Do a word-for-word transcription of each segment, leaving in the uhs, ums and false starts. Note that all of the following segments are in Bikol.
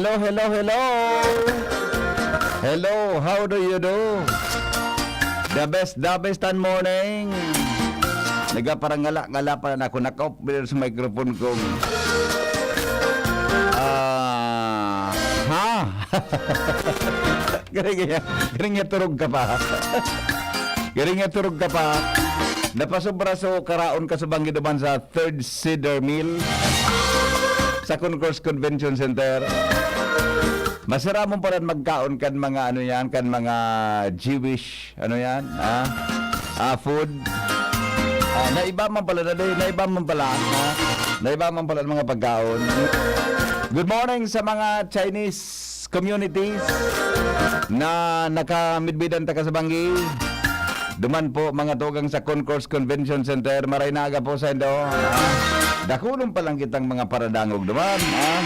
Hello, hello, hello. Hello, how do you do? The best, the best and morning. Nagaparangala-ngala pa na ako. Naka-off sa microphone kong, ah, ha? Galing niya, galing niya turog ka pa. Galing niya turog ka pa. Napasobra so karaon ka sa banggi duman sa Third Cedar Mill sa Concourse Convention Center. Masiramon pala magkaon kan mga ano yan, kan mga Jewish, ano yan, ah, ah, food. Ah, naiba man pala na, naiba man pala, ah, naiba man pala ang mga pagkaon. Good morning sa mga Chinese communities na nakamidbidan ta ka sa banggi. Duman po, mga tugang sa Concourse Convention Center, maray na aga po sa indo. Ah, dakulon pa lang kitang mga paradangog duman, ah.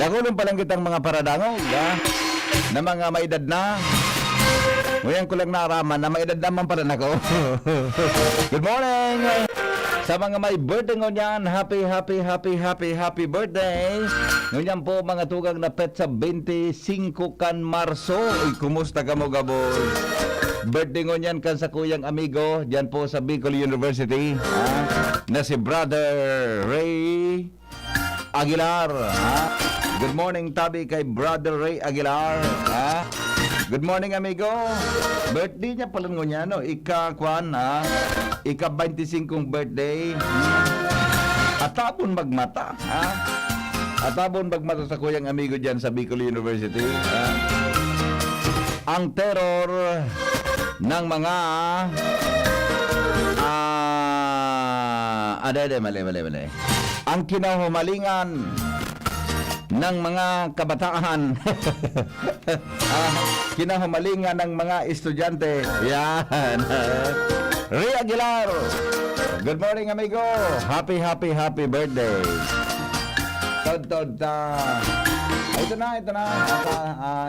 Dakulon pa lang kitang mga paradangog, ah, na mga maedad na. Nguyan ko lang naaraman na maedad naman pala na ako. Good morning! Sa mga may birthday ngunyan, happy, happy, happy, happy, happy birthday! Ngunyan po, mga tugang na petsa, bente singko kan Marso. Uy, kumusta kamo, gabos? Birthday ngunyan kan sakuyang amigo, diyan po sa Bicol University, ha? Na si Brother Ray Aguilar, ha? Good morning, tabi kay Brother Ray Aguilar, ha? Good morning, amigo. Birthday niya pala ngunyan, no? Ika, kwan, ha? Ika-baynte singkong birthday. Atabon magmata, ha? Atabon magmata sa kuyang amigo diyan sa Bicol University, ha? Ang terror ng mga, ah, ah, di, di, mali, mali, mali. Ang kinahumalingan ng mga kabataan. Ah, kinahumalingan ng mga estudyante. Yan. Ray Aguilar. Good morning, amigo. Happy, happy, happy birthday. Tod, tod, ta. Ay, ito na, ito na. Ata, ah,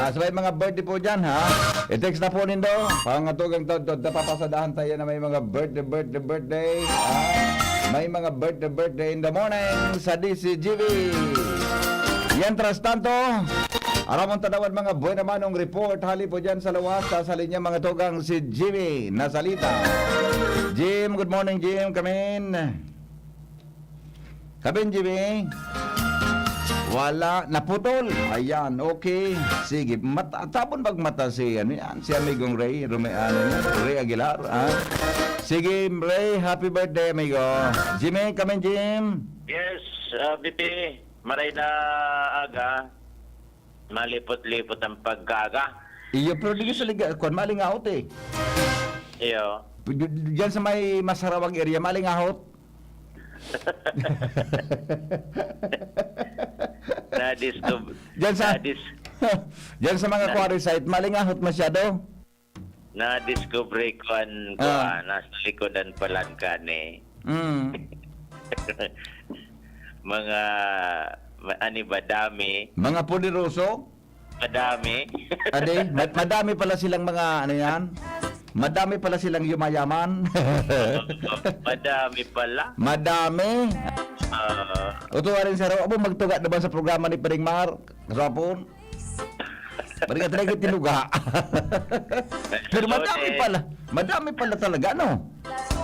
ah, sa may mga birthday po dyan, ha? I-text na po nindo. Pangatugang tod, tod, ta. Papasadahan tayo na may mga birthday, birthday, birthday. Ah, may mga birthday, birthday in the morning sa D C G B. Mientras tanto, aramon tadawan mga buena manong report. Hali po dyan sa lawas, sa linya mga tugang si Jimmy Nasalita. Jim, good morning, Jim. Kamin. Kamin, Jimmy. Wala, naputol. Ayan, okay. Sige, mat-, tabon magmata si, ano yan, si amigong Ray, Rome-, ano yan, Ray Aguilar, ah. Sige, Ray, happy birthday, amigo. Jimmy, kamin, Jim. Yes, ah, B P, maray na aga. Malipot-lipot ang pagkaaga. Iyo, pero di ka sa liga-, kwan, malingahot eh. Iyo. Diyan sa may masarawang area, malingahot. Nadiscover, Diyan sa, nadis-, diyan sa mga na- quarry site, malingahot masyado. Nadiscover ko an, ah, kuwan, nasa likodan pala kani. Mm. Mga, ma-, ani ba, dami? Mga poderoso? Madami. Ade, ma-, madami pala silang mga, ano yan? Madami pala silang yumayaman. Madami pala. Madami. Ah. Uto, arin sa raw, abo, magtuga naman sa programa ni Pring Mar, kahapon. Balik at lagi tinuga. Pero madami pala. Madami pala talaga, no?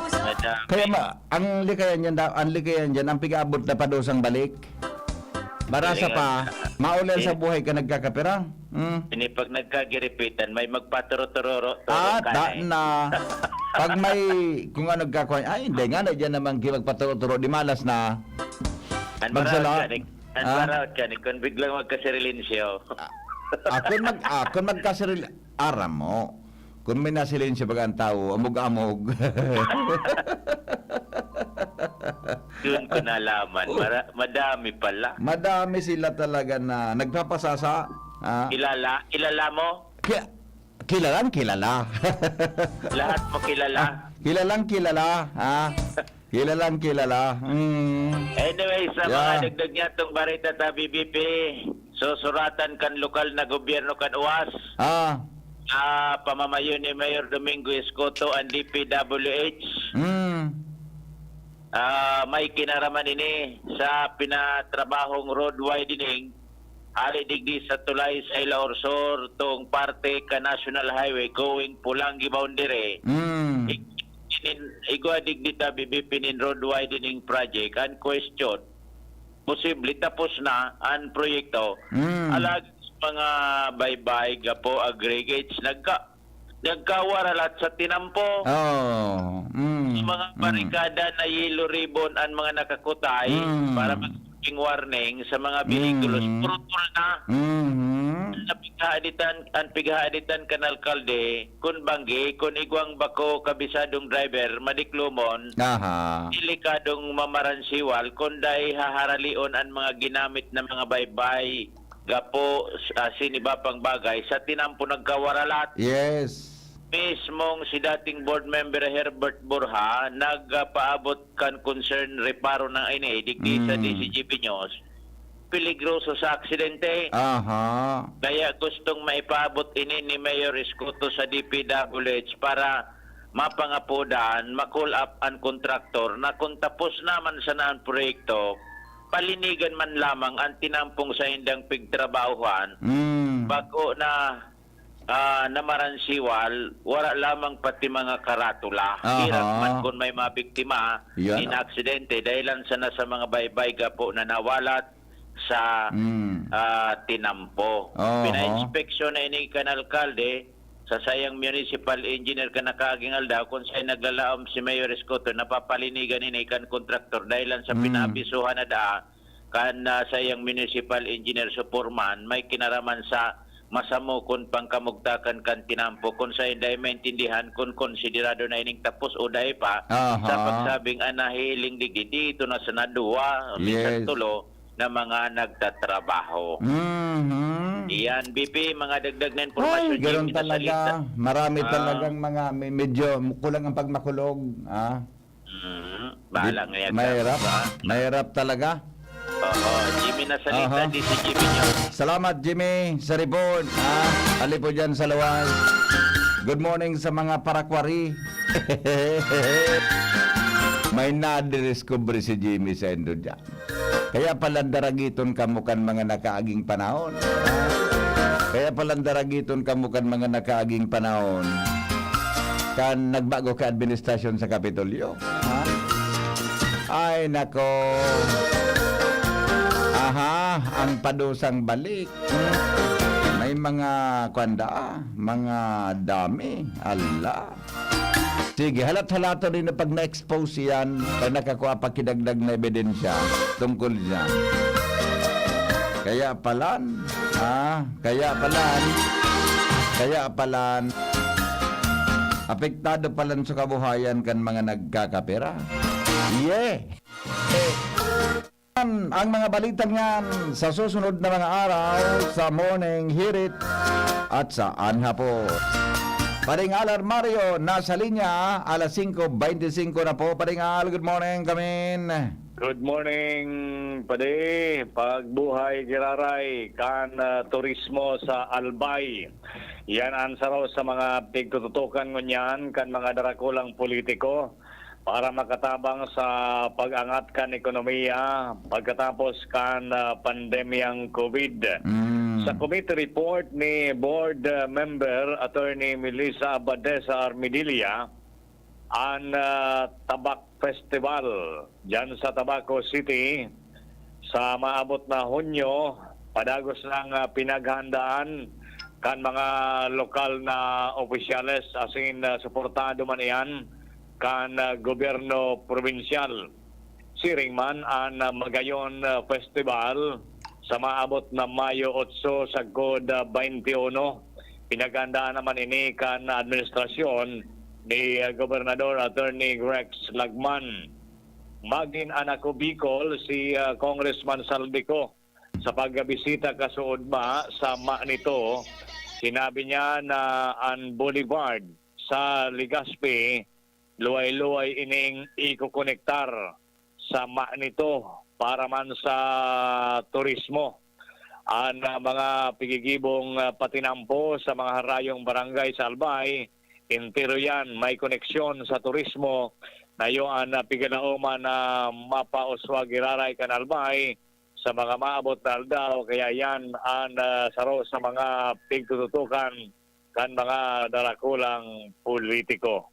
Madami. Kaya ma-, ang likayan niyan daw, ang likayan diyan, ang pig-abot na padosang balik. Marasa pa, maulan sa buhay ka nagkakapira. Mm. Ini pag nagkagiripitan, may magpaturo-tururo, Ah, turong ta-, kanay. na. Pag may, kung ano nagkakuha, ay, hindi nga na, diyan naman ki-, magpaturo-turo, di malas na. Ang Magsala-, baraot ka ni, ang Ah. baraot ka ni, kung biglang magkasirilisyo. Ah, ah, kung mag-, ah, kung magkasiril-, aram mo. Kung may nasilensyo baga ang tao, amog-amog. Doon ko nalaman. Oh. Mara-, madami pala. Madami sila talaga na nagpapasasa, ah. Kilala? Kilala mo? Ki-, kilalang kilala. Lahat mo kilala? Ah, kilalang kilala, ah. Kilalang kilala. Mm. Anyway, sa Yeah. mga dagdag niya tong bareta ta, B B P, susuratan kan lokal na gobyerno kan uwas. Ah. Ah, pamamayo ni Mayor Domingo Escoto ang D P W H. Mm. Ah, may kinaraman ini sa pinatrabahong road widening hali digdi sa tulay sa Ilaor Sur, tong parte ka National Highway going Pulangi boundary. Mm. Ig-, inin-, igwa digdi ta B B P nin road widening project. Ang question, posible tapos na ang proyekto. Mm. Alag mga baybay, gapo, aggregates, nagka-, nagkawaralat sa tinampo. Oh, mm, Sa mga mm. barikada na yellow ribbon ang mga nakakutay Mm. para mag-, warning sa mga vehikulos, Mm. purutol na. Mhm. Ang pighahaditan, ang pighahaditan kan alkalde, kun banggi, kun igwang bako kabisadong driver, madiklomon, Aha. delikadong mamaransiwal, kun dai haharalion ang mga ginamit na mga baybay, gapo, asin iba pang bagay, sa tinampo nagkawaralat. Yes. Mismong si dating board member Herbert Borja nagpaabot kan concern reparo na ini digdi sa Mm. D C G B News. Peligroso sa aksidente. Aha. Kaya gustong maipaabot ini ni Mayor Escoto sa D P W H para mapangapodan, ma-call up an kontraktor na kung tapos naman sana ang proyekto, palinigan man lamang ang tinampong saindang pigtrabahuhan, Mm. bako na, ah, na maransiwal, wala lamang pati mga karatula. Aha. Hirap man kun may mga biktima, Yan. Inaaksidente dahilan sana sa mga baybay gapo na nawalat sa, Mm. ah, tinampo. Oho. Pinainspeksyon na ini kan alkalde sa sayang municipal engineer kan nakaaging aldaw, kun saen naglalaom si Mayor Escoto na papalinigan ini kan kontraktor dahilan sa Mm. pinaabisuhan na daa kan, ah, sayang municipal engineer suporman may kinaraman sa masamo kun pangkamugtakan kan tinampo, kun saen dai maintindihan kun konsiderado na ining tapos o dai pa Aha. sa pagsabing an nahihiling digdi, dito na sana duwa, minsan Yes. tulo na mga nagtatrabaho. Mhm. Iyan, B P, mga dagdag na Ay, impormasyon, ganun Jimmy, na talaga. salita. Marami Ah. talagang mga me-, medyo kulang ang pagmakulog, ah. Mhm. Bahala Di-, ngayag mahirap. ka, di ba? Mahirap talaga. Oo, Jimmy na salita, Aha. di si Jimmy News. Salamat, Jimmy, sa report, ha? Ali po dyan sa luwas. Good morning sa mga parakwari. May nadiscover si Jimmy sa indo dyan. Kaya pala daragiton kamo kan mga nakaaging panahon. Kaya pala daragiton kamo kan mga nakaaging panahon. Kan nagbago ka administrasyon sa Kapitolyo. Ha? Ay, nako. Aha, ang padusang balik. May mga, kwan daa, mga dami. Ala. Sige, halat-halaton din na pag na-expose yan, pag nakakua pa kidagdag na ebidensya tungkol dyan. Kaya palan, ah, kaya palan, kaya palan, apektado palan sa kabuhayan kan mga nagkakapera. Yeah! Ang mga balitang yan sa susunod na mga araw sa Morning Hirit at sa Anhapon. Paring Al Armario, nasa linya, alas singko beintisinko na po. Paring Al, good morning, kamin. Good morning, Padi. Pagbuhay giraray kan, ah, turismo sa Albay. Yan ang saro sa mga pigtututukan ngunyan kan mga darakulang politiko para makatabang sa pag-angat kan ekonomiya pagkatapos kan, ah, pandemyang COVID. Mm. Sa committee report ni Board, ah, Member Attorney Melissa Abadesa Armidilla, an, ah, Tabak Festival diyan sa Tabaco City sa maabot na Hunyo, padagos nang, ah, pinaghandaan kan mga lokal na opisyales asin, ah, suportado man iyan kan, ah, gobyerno probinsyal. Siring man an, ah, Magayon, ah, Festival sa maabot na Mayo otso sagkod, ah, baynte uno. Pinaghandaan naman ini kan administrasyon ni, ah, Gobernador Attorney Rex Lagman. Magin an Ako Bicol si, ah, Congressman Saldico sa pagbisita kasuodma sa Manito. Sinabi niya na an boulevard sa Legazpi luway-luway ining ikokonektar sa Manito para man sa turismo. An, ah, mga pigigibong, ah, patinampo sa mga harayong barangay sa Albay, entero yan may koneksyon sa turismo Nayo an, ah, piganaoman na mapauswag giraray kan Albay sa mga maabot na aldaw, kaya yan an, ah, saro sa mga pigtututukan kan mga darakulang politiko.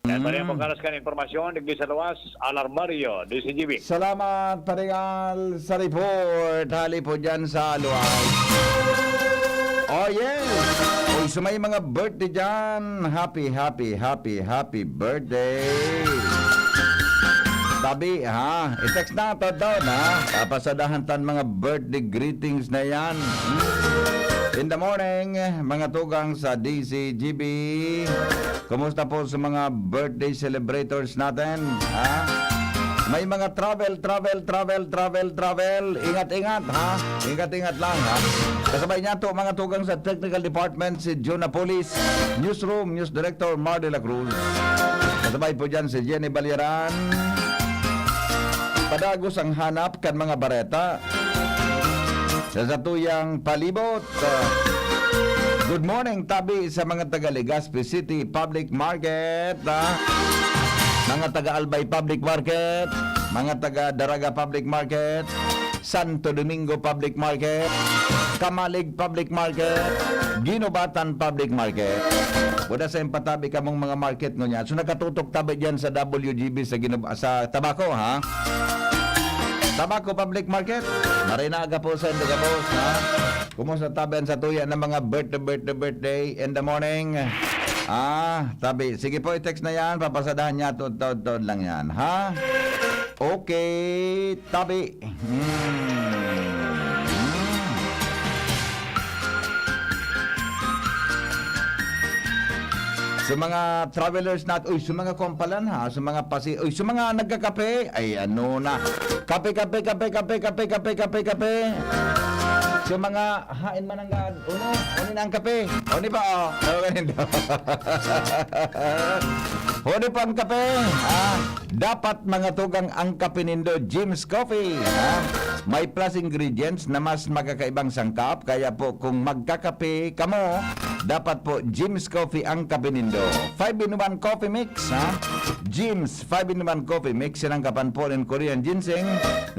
Yan, Mm. Maria Mongaras kan impormasyon, digdi sa luwas, Alarmario, D C G B. Salamat, Paringal, sa report. Hali po dyan sa luwas. Oh, yes. Uy, sa may mga birthday dyan, happy, happy, happy, happy birthday. Tabi, ha? I-text na to doon, ha? Papasadahan tan mga birthday greetings na yan. In the morning, mga tugang sa D C G B. Kumusta po sa mga birthday celebrators natin? Ha? May mga travel, travel, travel, travel, travel. Ingat-ingat, ha? Ingat-ingat lang, ha? Kasabay niya to, mga tugang sa technical department, si Jun Apolis. Newsroom, News Director Mar de la Cruz. Kasabay po dyan si Jenny Balyaran. Padagos ang hanap kan mga bareta sa satuyang palibot. Ah, good morning, tabi sa mga taga Legazpi City Public Market, ah. Mga taga Albay Public Market, mga taga Daraga Public Market, Santo Domingo Public Market, Camalig Public Market, Guinobatan Public Market. Buda sa impatabi kamong mga market ngunyan. So, nakatutok tabi dyan sa W G B sa Ginob-, sa Tabaco, ha? Tabaco Public Market. Marinaga po sa Indoga Boss, ha? Kumusta tabi an satuya na mga birthday, birthday, birthday in the morning? Ah, tabi. Sige po, i-text na yan. Papasadahan niya. Taod-taod lang yan, ha? Okay, tabi. Hmm. Hmm. Sa mga travelers nat-, uy, sa mga kompalan, ha, sa mga pasi-, uy, sa mga nagkakape, ay, ano na. Kape, kape, kape, kape, kape, kape, kape, kape. Sa mga hain man ang gad-, uno, uno na ang kape. Uno pa, oh. Ano ka nindo? Uno pa ang kape, ha? Dapat mga tugang ang kape nindo, Jim's Coffee, ha? May plus ingredients na mas makakaibang sangkap, kaya po kung magkakape kamo, dapat po Jim's Coffee ang kape nindo. Five-in-one Coffee Mix, ha? Jim's five-in-one Coffee Mix, sinangkapan po nin Korean ginseng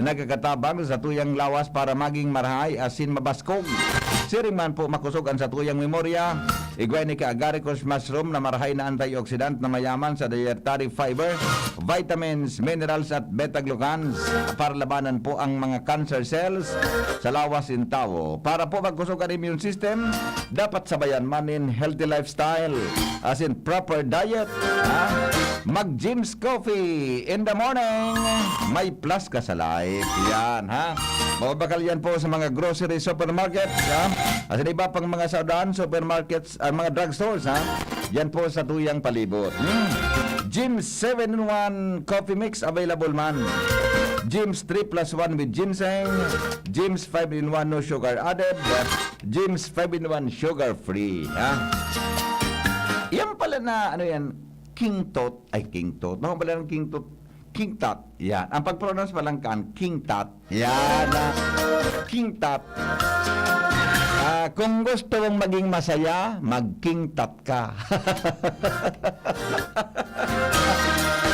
na nagkakatabang sa satuyang lawas para maging marahay asin mabaskog. Siring man po makosog an satuyang memorya, igwa ini ki agaricus mushroom na marahay na antioxidant na mayaman sa dietary fiber, vitamins, minerals at beta-glucans para labanan po ang mga cancer cells sa lawas nin tawo. Para po magkusog an immune system, dapat sabayan man nin healthy lifestyle, as in proper diet, ha? Mag-Jim's Coffee in the morning. May plus ka sa life. Yan, ha? Mababakal yan po sa mga grocery, supermarkets, ha? At sa iba pang mga saudahan, supermarkets, ah, mga drugstores, ha? Yan po sa tuyang palibot. Hmm. Jim's seven-in-one Coffee Mix available man. Jim's three plus one with ginseng. Jim's five-in-one, no sugar added. Jim's five-in-one, sugar free, ha? Yan pala na, ano yan, King Tot. Ay, King Tot. Ano pala yung King Tot? King Tot. Yan. Ang pag-pronounce pa lang kan, King Tot. Yan, ah. King Tot. Ah, kung gusto mong maging masaya, mag-King Tot ka.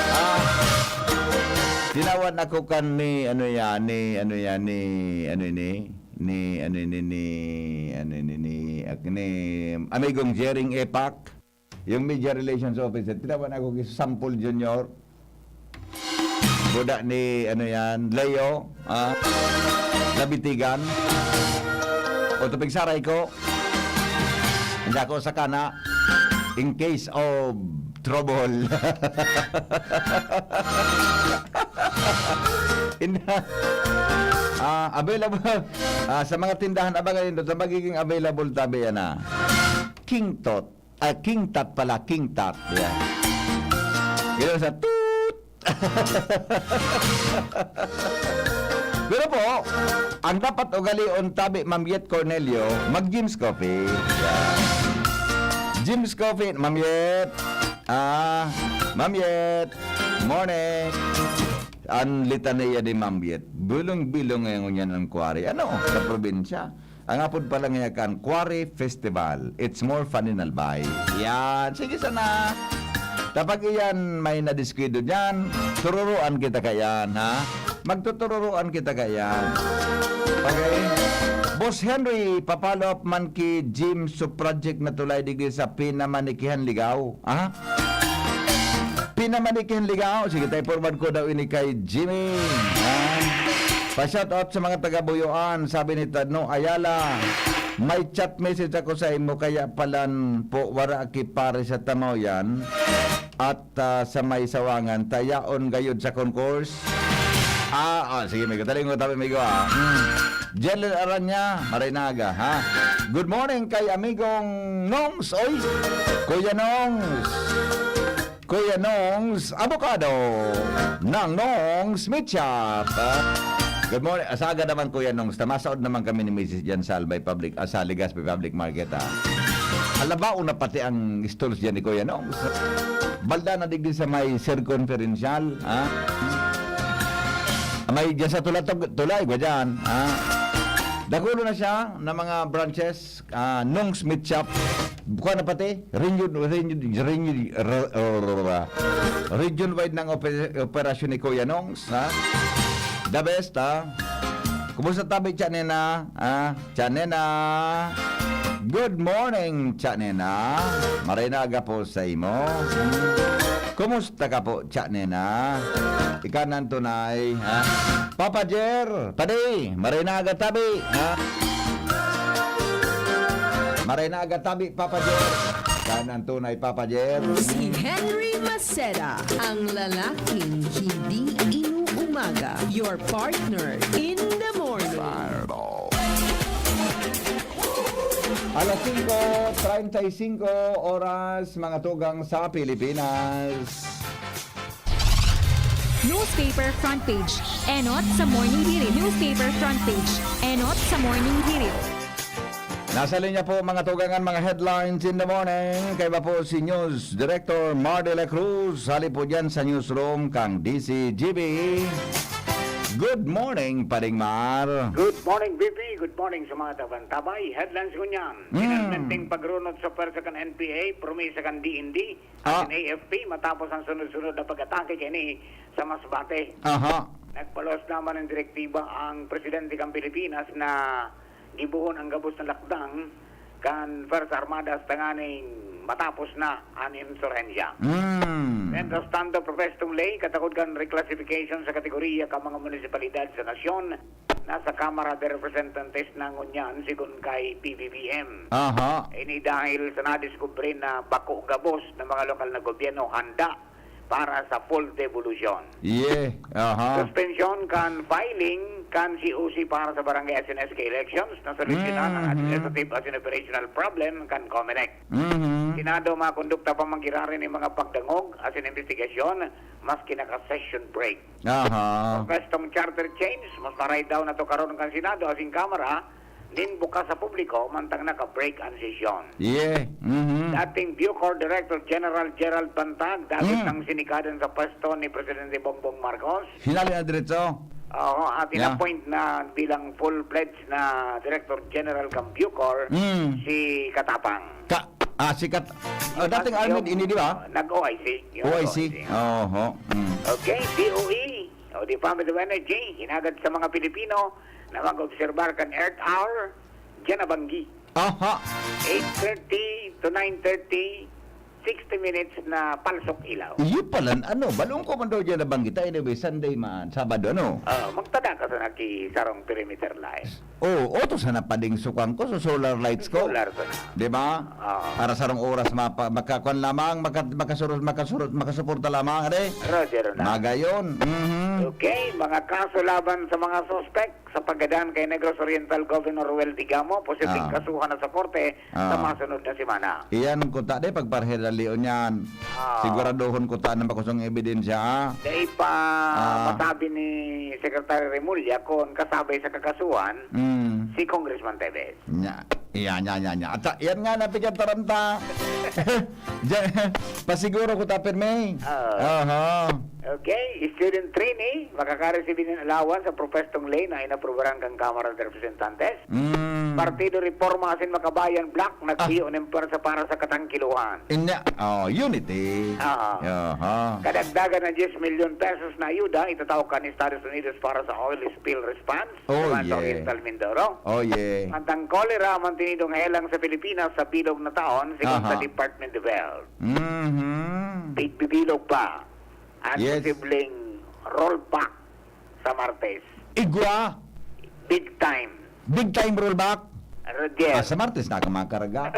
Ah, tinawan ako kan ni, ano yan, ni, ano yan, ni, ano ni, ni, ano ni, ni, ano ni, ni, ak-, ni Amigong Jering Epak. Yung media relations officer, tinawan ako kay Sampol Junior. Buda ni, ano yan, Leo, ah, Labitigan. O tupig saray ko, hindi ako sa kana, in case of trouble. In, ah, available, ah, sa mga tindahan, abangan nindo, sa magiging available tabi yan, ah. King Tot. Ah, King Tat pala, King Tat. Yeah. Yun sa toot. Pero po, ang dapat ugalion tabi, Ma'am Yet Cornelio, mag-Jim's Coffee. Yeah. Jim's Coffee, Ma'am Yet. Ah, Ma'am Yet. Morning. Ang litaniya ni Ma'am Yet. Bilong-bilong ngayon yan ang quarry. Ano? Sa probinsya. Ang apod pala niya kan Quarry Festival. It's more fun in Albay. Yan. Sige sana. Kapag iyan may nadiskuido diyan, tururuan kita kaiyan, ha? Magtutururuan kita kaiyan. Okay? Boss Henry, papalo up man ki Jim sa project na tulay digdi sa Pinamanikihan Ligaw, ha? Pinamanikihan Ligaw. Sige, tayo forward ko daw ini kay Jimmy. Ha? Pa-shout out sa mga taga Buyoan, sabi ni Tadno Ayala. May chat message ako sa imo, kaya palan po wara ki pare sa Tamaw yan. At, ah, sa may sawangan, tayaon gayod sa concourse. Ah, oh, sige, migo. Dali mo, tabi, migo, ah. Hmm. Jelil Aranya, Marinaga, ha? Good morning kay amigong Nongs, oy. Kuya Nongs. Kuya Nongs, abogado ng Nongs Meat Shop. Ah, good morning. Asaga naman, Kuya Nongs. Tamasaod naman kami ni Missus diyan sa Albay Public, ah, sa Legazpi Public Market, ah. Alabao na pati ang stalls diyan ni Kuya Nongs. Balda na digdi sa may circumferential, ah. May diyan sa Tula-, Tulay, gwa diyan, ah. Dakulo na siya na mga branches, ah, Nongs Meat Shop. Buka na pati, renewed, renewed, renewed, r-, r-, r-, region-wide ng ope-, operasyon ni Kuya Nongs, ha? The best, ha? Kumusta tabi, Cha Nena? Ah, Cha Nena. Good morning, Cha Nena. Maray na aga po sa imo. Kumusta ka po, Cha Nena? Ikanan tunay, ha? Papa Jer, padi, maray na aga tabi, ha? Maray na aga tabi, Papa Jer. Ikanan tunay, Papa Jer. Si Henry Maceda, ang lalaking hindi inuumaga. Your partner in the morning. Alas singko treinta y cinco oras, mga tugang sa Pilipinas. Newspaper front page, enot sa Morning Hirit. Newspaper front page, enot sa Morning Hirit. Nasa linya po, mga tugang, an mga headlines in the morning. Kaiba po si News Director Mar de la Cruz. Hali po diyan sa newsroom kang D C G B. Good morning, Paring Mar. Good morning, B P. Good morning sa mga tabantabay. Headlines ngunyan. Mm. Finalmenteng pagrunot sa pwersa kan N P A, promesa kan D N D. Ah. Asin A F P, matapos ang sunod-sunod na pag-atake kaini sa Masbate. Aha. Nagpaluwas naman ng direktiba ang presidente kan Pilipinas na gibohon ang gabos na lakdang kan Fuerza Armada tanganing matapos na an insurhensya. Mm. Mientras tanto, Professor Tong Lei, katakod kan reclassification sa kategoriya kan mga munisipalidad sa nasyon, nasa Kamara de Representantes na ngunyan, sigon kay P B B M. Aha. Ini dahil sa nadiskubre na bako gabos na mga lokal na gobyerno handa para sa full devolution. Yeah, aha. Suspensyon kan filing kan C O C para sa barangay asin S K elections, nasolusyonan ang Mhm. administrative asin operational problem kan Comelec. Mhm. Senado, mga kondukta pa man giraray nin mga pagdangog asin imbestigasyon, maski naka-session break. Aha. Pwestong charter change, mas maray daw na to karon kan Senado asin Kamara, nin bukas sa publiko, mantang naka-break an sesyon. Yeah. Mhm. Dating Bucor Director General Gerald Bantag, dagit Mm. nang sinikadan sa pwesto ni Presidente Bongbong Marcos. Hinali na diretso. Oo, at Yeah. in-appoint na bilang full-fledged na Director General kan Bucor, Mm. si Katapang. Ka-, ah, si Kat-, oh, dating Yung armed ini, di ba? Nag-O I C. Yung O I C. nag-O I C. Oho. Mm. Okay, D O E. O, Department of Energy, hinagad sa mga Pilipino na mag-obserbar kan Earth Hour, diyan na banggi. Aha. Eight thirty to nine thirty, sixty minutes na palsok ilaw. Iyo pala, ano, balong ko man daw diyan na banggi. Anyway, Sunday man, Sabado, ano? Ah, magtada ka sa naki sarong perimeter light. Oh, oto sana pading sukan ko sa solar lights ko. Solar sana. Di ba? Oo. Para sarong oras mapa-, makakuan lamang, maka-, makasurot, makasurot, makasuporta lamang, ade? Roger na. Magayon. Mhm. Okay, mga kaso laban sa mga suspek sa paggadan kay Negros Oriental Governor Roel Digamo, posibleng Ah. kasuhan na sa korte sa Ah. masunod na semana. Iyan kuta, de, pagparehera Leon yan. Ah. Siguraduhon kuta na makusong ebidensya, ah. Dai pa Ah. masabi ni Secretary Remulla kung kasabay sa kakasuhan Mm. si Congressman Teves. Nya, iya, nya, nya, nya. At sa, yan nga, napigyan taranta. Diyan, pasiguro ko ta, pirmi. Oo. Aha. Okay, student trainee, makakareceive ng allowance sa propestong lay na inaprubaran kang Kamara de Representantes. Mm. Partido Reforma asin Makabayan Bloc naghiyo nin pwersa para sa katangkilohan. Inya, oh, unity. Aha. Aha. Kadagdagan na diyes milyon pesos na ayuda itatao kan Estados Unidos para sa oil spill response Oh, naman sa yeah. Oriental Mindoro. Oh, yeah. Mantang kolera, mantinidong helang sa Pilipinas sa bilog na taon, sigon sa Aha. Department of Health. Mhm. Bigbibilog pa ang Yes. posibleng rollback sa Martes. Igwa? Big time. Big time rollback? Roger. Ah, sa Martes na ako makaraga.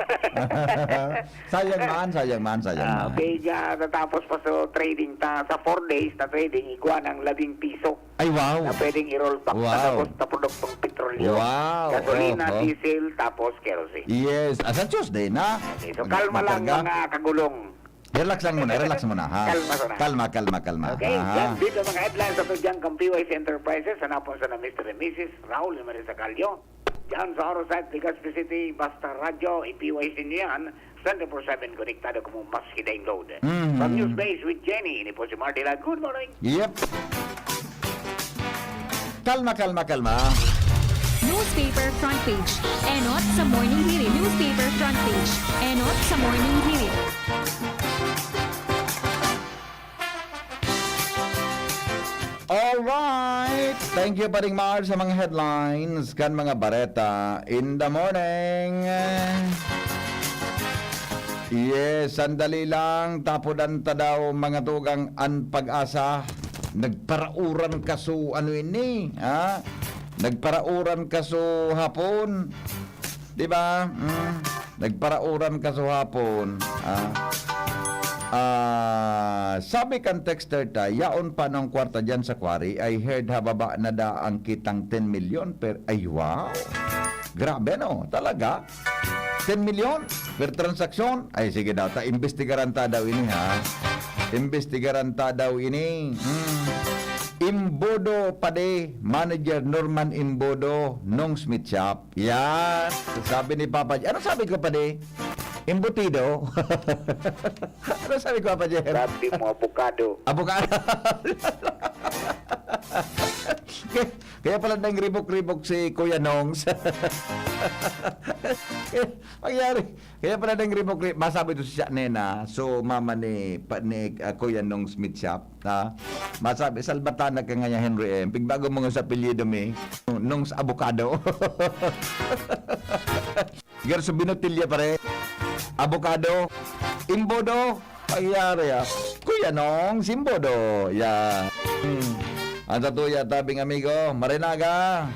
Sayang man, sayang man, sayang Ah, man. okay, ah, natapos pa sa trading ta, sa four days na trading, igwa ng labing piso Ay, wow. na pwedeng i-roll back Wow. sa tapos na produktong petrolyo. Wow. Gasolina, Oho. diesel, tapos kerosene. Yes. Ah, sa Tuesday na. Okay, so kalma lang, Magkarga. mga kagulong. Relax lang muna, relax muna, ha? Kalma muna. Kalma, kalma, kalma. Okay, Aha. yan dito mga headlines sa Tudyang kang P Y C Enterprises. Hanapon sa na Mister and Missus Raul and Marisa Calio. Diyan sa Orosite, Legazpi City, basta radyo, i-P Y C niyo yan, twenty-four seven konektado kamo maski daing load. Mhm. From News Base with Jenny, ini po si Marty Lag. Good morning. Yep. Kalma, kalma, kalma. Newspaper front page. Enot sa Morning Hirit. Newspaper front page. Enot sa Morning Hirit. Alright! Thank you, Paring Mar, sa mga headlines kan mga bareta in the morning. Yes, sandali lang. Tapodan ta daw, mga tugang, an Pag-asa. Nagparauran kaso, ano ini, ha? Nagparauran kaso hapon. Di ba? Mm. Nagparauran kaso hapon, ha? Ah, sabi kan texter ta, "Yaon pa ng kwarta diyan sa quarry, I heard hababa na da ang kitang ten milyon per," ay, wow! Grabe, no? Talaga? Ten milyon per transaksyon? Ay, sige daw, ta, imbestigaran ta daw ini, ha? Imbestigaran ta daw ini. Hmm. Imbodo, padi, manager Norman Imbodo, nung Smith Shop. Yan. Sabi ni Papa J-, ano sabi ko, padi? Embutido? Ano sabi ko, Papa J? Sabi mo, abogado. Abogado. Kaya, kaya pala nang ribok-ribok si Kuya Nongs. Kaya, mangyari, kaya pala nang ribok-ribok, masabi to siya, nena, so mama ni, pa, ni, ah, Kuya Nongs Smith Shop, ha? Masabi, Salbatana ka nga niya, Henry M. Pigbago mo nga sa apelyido mi, Nongs Abogado. Garso binotilya, pare. Abogado. Imbodo. Ay, yari, ah. Kuya Nongs Imbodo. Yan. Hmm. Ang tatuya, tabing amigo. Marinaga.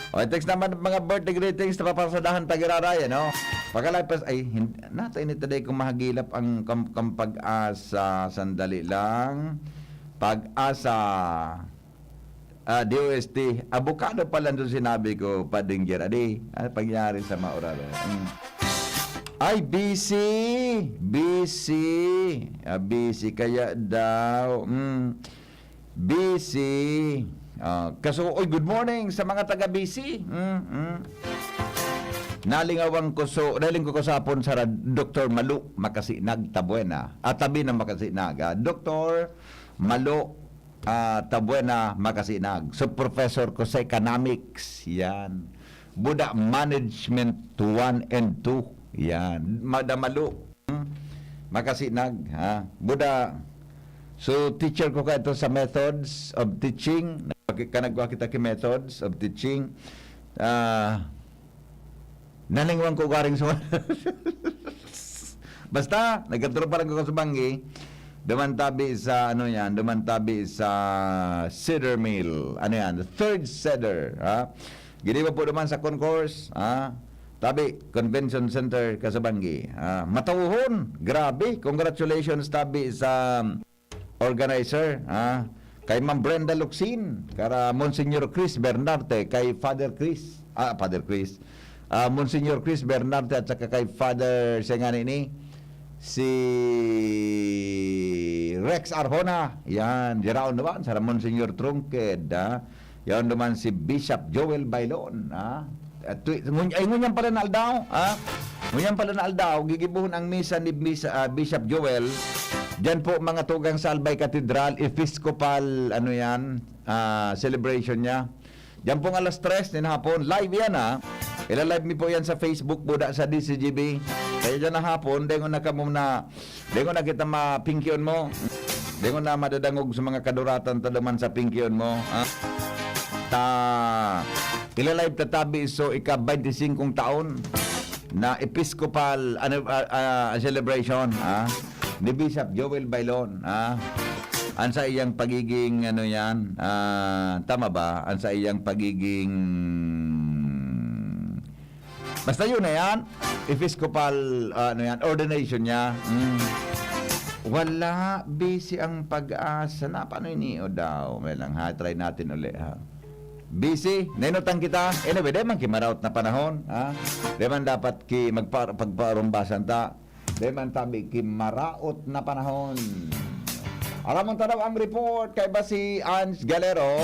O, text naman mga birthday greetings na paparsadahan tagiraray, ano? Pagkalapas, ay, hin-, nata ini taday kung mahagilap ang kam-, kam-, Pag-asa. Sandali lang. Pag-asa. Ah, D O S T. Abogado pala doon sinabi ko, Pading Jer. Adi, ano pangyari sa mauraro? Mm. Ay, busy. Busy. Ah, busy kaya daw. Mm. Busy. Ah, kaso, oy, good morning sa mga taga B C. Mm, mm. Nalingawan ko so, naling ko kasapon sa rad-, Doktor Malu Makasinag Tabuena. Ah, tabi ng Makasinag. Ah, Doktor Malu ah, Tabuena, Makasinag. So, professor ko sa economics. Yan. Buda Management one and two. Yan. Madamalo. Hmm? Makasinag, ha? Buda. So, teacher ko ka ito sa methods of teaching. Kanagwa kita ki methods of teaching. Ah, Nalingwan ko garing sa Basta, nagkatro pa lang ako sa Banggi. Duman tabi sa, ano yan, duman tabi sa Cedar Mill. Ano yan? The third Cedar, ha? Ginibo po duman sa concourse, ha? Tabi, Convention Center, Kasabanggi. Ha? Matauhon. Grabe. Congratulations, tabi sa organizer, ha? Kay Ma'am Brenda Luxin, kara Monsignor Chris Bernarte, kay Father Chris, ah, Father Chris, ah, Monsignor Chris Bernarte at saka kay Father, siya nga ni, si Rex Arjona, yan, Jeraon naman, sa Monsignor Trunqued, ha? Yan naman si Bishop Joel Bailon, ha? At tu-, ngun-, ay, ngunyan pala na aldaw, ha? Ngunyan pala na aldaw, gigibuhon ang misa ni Bis-, ah, Bishop Joel. Diyan po, mga tugang sa Albay Cathedral, Episcopal, ano yan, ah, celebration niya. Diyan pong alas tres nin hapon, live yan, ha? Ila-live mi po yan sa Facebook, buda sa D C G B. Kaya dyan na hapon, dengon na kamo na, dengon na kita mapingkion mo. Dengon na madadangog sa mga kaduratan ta duman sa pingkion mo. Ha? Ta, ila-live ta tabi so ika-twenty-five taon na Episcopal ano, ah, ah, celebration, ha? Ni Bishop Joel Bailon, ha? Ang sa iyang pagiging, ano yan, ah, tama ba? Ang sa iyang pagiging, basta yun na yan, Episcopal, ah, ano yan, ordination niya. Mm. Wala, busy ang Pag-asa. Na, paano ini o daw? May lang, ha? Try natin uli, ha? Busy? Nainutang kita? Anyway, di man kimaraot na panahon, ha? Di man dapat ki magpa-, pagparumbasan ta. Di man tabi kimaraot na panahon. Aramon ta daw ang report kaiba si Ange Galero.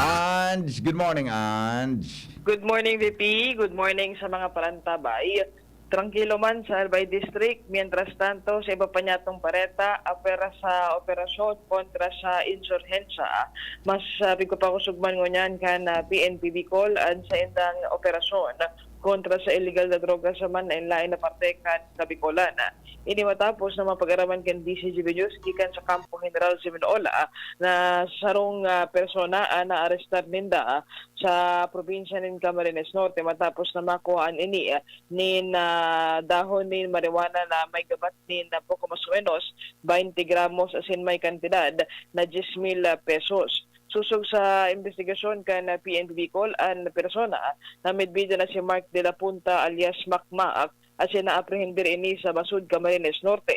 Ange, good morning, Ange. Good morning, V P. Good morning sa mga parantabay. Trangkilo man sa Albay District, mientras tanto, sa iba pa niyatong pareta, apera sa operasyon kontra sa insurhensya. Mas, ah, pigpapakosog man ngunyan kan, ah, P N P Bicol an saindang operasyon kontra sa iligal na droga sa man lain-lain na parte kan Kabicolan. Ini matapos na mapag-araman kan D C G B News gikan sa Kampo General Siminola na sarong, ah, persona an naarestar ninda, ah, sa probinsya nin Camarines Norte matapos na makuhaan ini, ah, nin, ah, dahon nin marijuana na may gabat nin, ah, poko mas o menos twenty gramos asin may kantidad na diyes mil pesos. Sosog sa imbestigasyon kan P N P Bicol, an persona na midbido na si Mark de la Punta alias Makmak, asin naaprehender ini sa Basud, Camarines Norte,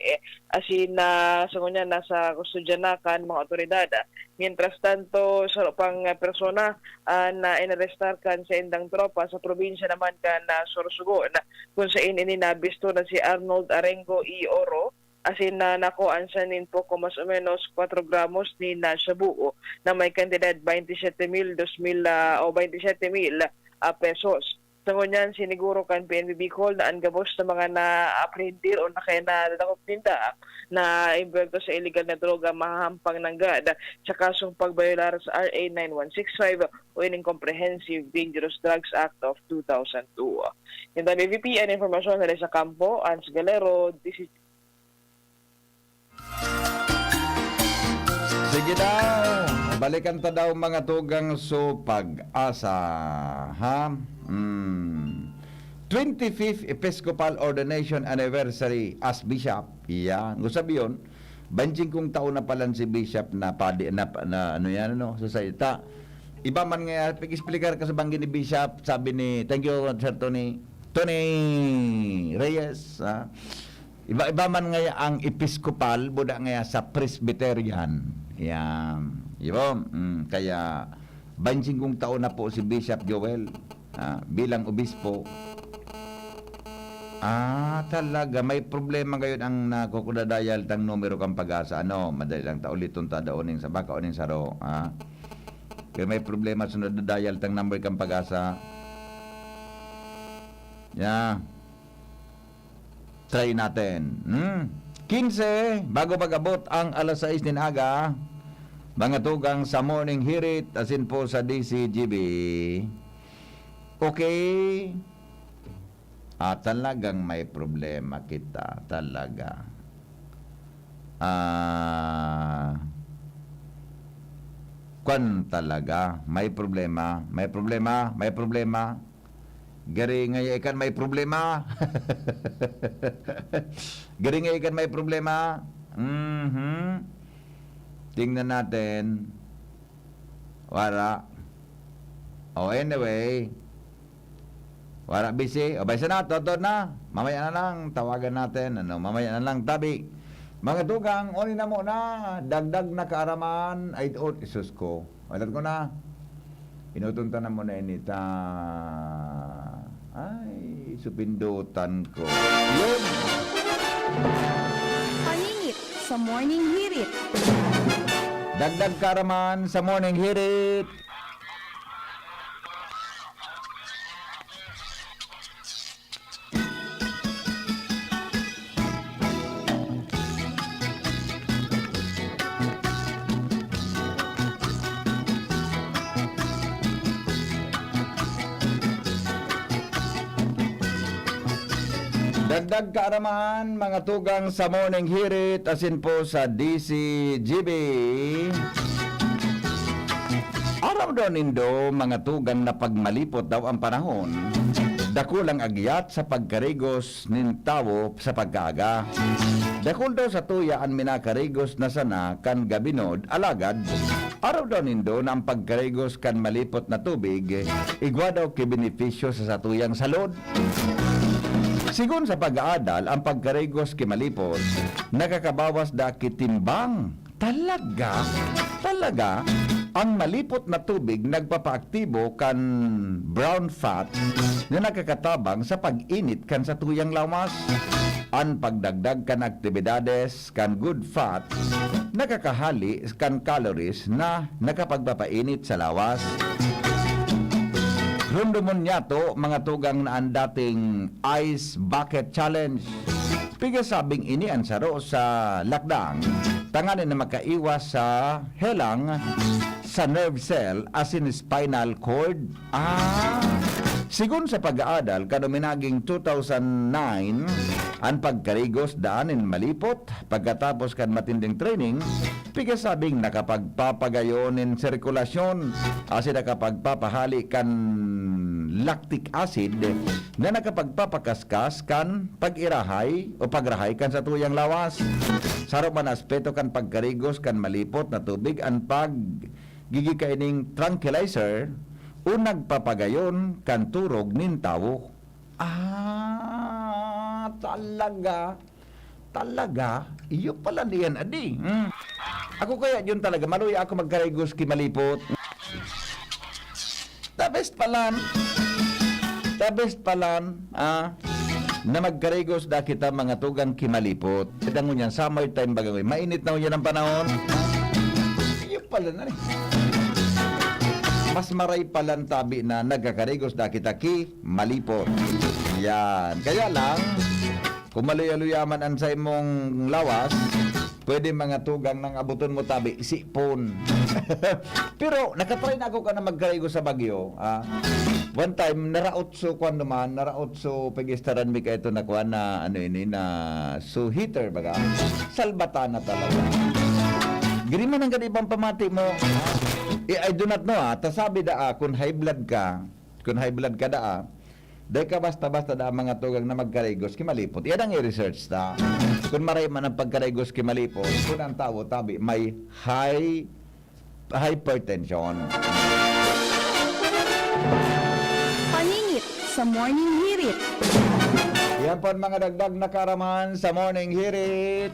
asin na sa ngunyan nasa kustodya na kan mga awtoridad. Mientras tanto, saro pang persona an, ah, inarestar kan saindang tropa sa probinsya naman kan, ah, Sorsogon, kun sain ini nabisto na si Arnold Arengo y Oro, asin na nakuhaan siya nin poko mas o menos kwatro gramos nin, ah, shabu na may kantidad twenty-seven mil, dos mil, ah, o twenty-seven mil, ah, pesos. Sa ngunyan, siniguro kan P N P Bicol na an gabos na mga naaprehender o na kaya nadadakop ninda na imbuwelto sa iligal na droga mahahampang nanggad sa kasong pagbayolar sa R A nine one six five o ining Comprehensive Dangerous Drugs Act of two thousand two. Yan tabi, V P, an impormasyon na sa kampo, Ans Galero, D C G. Sige daw. Balikan ta daw, mga tugang, so Pag-asa, ha? Hmm. Twenty-fifth Episcopal Ordination Anniversary as Bishop. Yan. Kung sabi yun, bansing kong taon na palan si Bishop na padi, na, na ano yan, ano, sa salita. Iba man nga, pag-explicar ka sa banggi ni Bishop, sabi ni, thank you, Sir Tony, Tony Reyes, ha? Iba-iba man ngaya ang episkopal, buda ngaya sa Presbyterian. Yan. Di ba? Mm, kaya, baynte singkong taon na po si Bishop Joel, ah, bilang obispo. Ah, talaga. May problema ngayon ang nakukudadayal tang numero kan Pag-asa. Ano, madali lang ta uliton ta daoning sa baka uning saro, ah. Kaya may problema sa nadadayal tang number kan Pag-asa. Yeah. Try natin. Hmm? Quince, bago mag-abot ang alas sais nin aga, mga tugang sa Morning Hirit, asin po sa D C G B. Okay? Ah, talagang may problema kita. Talaga. Ah, kwan talaga. May problema. May problema. May problema. Gari ngaya ikan may problema. Gari ngaya ikan may problema. Mhm. Tingnan natin. Wala. Oh, anyway. Wala, busy. O, baysa na, totoo na. Mamaya na lang, tawagan natin. Ano, mamaya na lang, tabi. Mga tugang, uni na muna. Dagdag na kaaraman. Ay, oh, Isus ko. Alam ko na. Inutuntan na mo na ini ta. Ay, supindutan ko. Yun! Paningit sa Morning Hirit. Dagdag kaaraman sa Morning Hirit. Dagdag kaaraman, mga tugang sa Morning Hirit, asin po sa D C G B. Aram daw nindo, mga tugang, na pagmalipot daw ang panahon, dakulang agyat sa pagkarigos nin tawo sa pagkaaga. Dakul daw sa tuya an minakarigos na sana kan gabinod, alagad aram daw nindo na ang pagkarigos kan malipot na tubig igwa daw ki benepisyo sa satuyang salud. Sigon sa pag-aadal, ang pagkarigos ki malipot nakakabawas da ki timbang. Talaga? Talaga? Ang malipot na tubig nagpapaaktibo kan brown fat na nakakatabang sa pag-init kan satuyang lawas. An pagdagdag kan aktibidades kan good fat nakakahali kan calories na nakapagpapainit sa lawas. Rumdomon niyato, mga tugang, na an dating Ice Bucket Challenge. Pigasabing ini an saro sa lakdang tanganing na makaiwas sa helang sa nerve cell asin spinal cord. Ah! Sigon sa pag-aadal, kan uminaging two thousand nine, an pagkarigos daa nin malipot pagkatapos kan matinding training, pigasabing nakapagpapagayon nin sirkulasyon asin nakapagpapahali kan lactic acid na nakapagpapakaskas kan pag-irahay o pagrahay kan satuyang lawas. Saro man na aspeto kan pagkarigos kan malipot na tubig an pag gigi kaining tranquilizer o nagpapagayon kan turog nin tawo. Ah, talaga? Talaga? Iyo pala niyan, adi. Hmm. Ako kaya yun talaga, maluya ako magkarigos ki malipot. The best palan. The best palan, ah, na magkarigos da kita mga tugang ki malipot. Dangon yan, summer time baga, mainit na yan ang panahon. Iyo pala na rin. Mas maray palan tabi na nagkakarigos da kita ki malipot. Yan. Kaya lang, kung maluya-luya man an saimong lawas, pwede mga tugang nang abuton mo tabi, sipon. Pero nakatry na ako ka na magkarigos sa Baguio, ah. One time, naraot so, kwan naman, naraot so, pag-istaran mi kaito na kwan na, ano ini, na so heater, baga. Salbata na talaga. Giri man ang gani ibang pamati mo. Eh, I do not know, ah. Ta sabi da, ah, kung high blood ka, kung high blood ka da, ah, dai ka basta-basta da mga tugang na magkarigos ki malipot. Yan ang i-research ta. Kung maray man ang pagkarigos ki malipot, kung ang tawo tabi may high hypertension. Paninit sa Morning Hirit. Yan po ang mga dagdag na kaaraman sa Morning Hirit.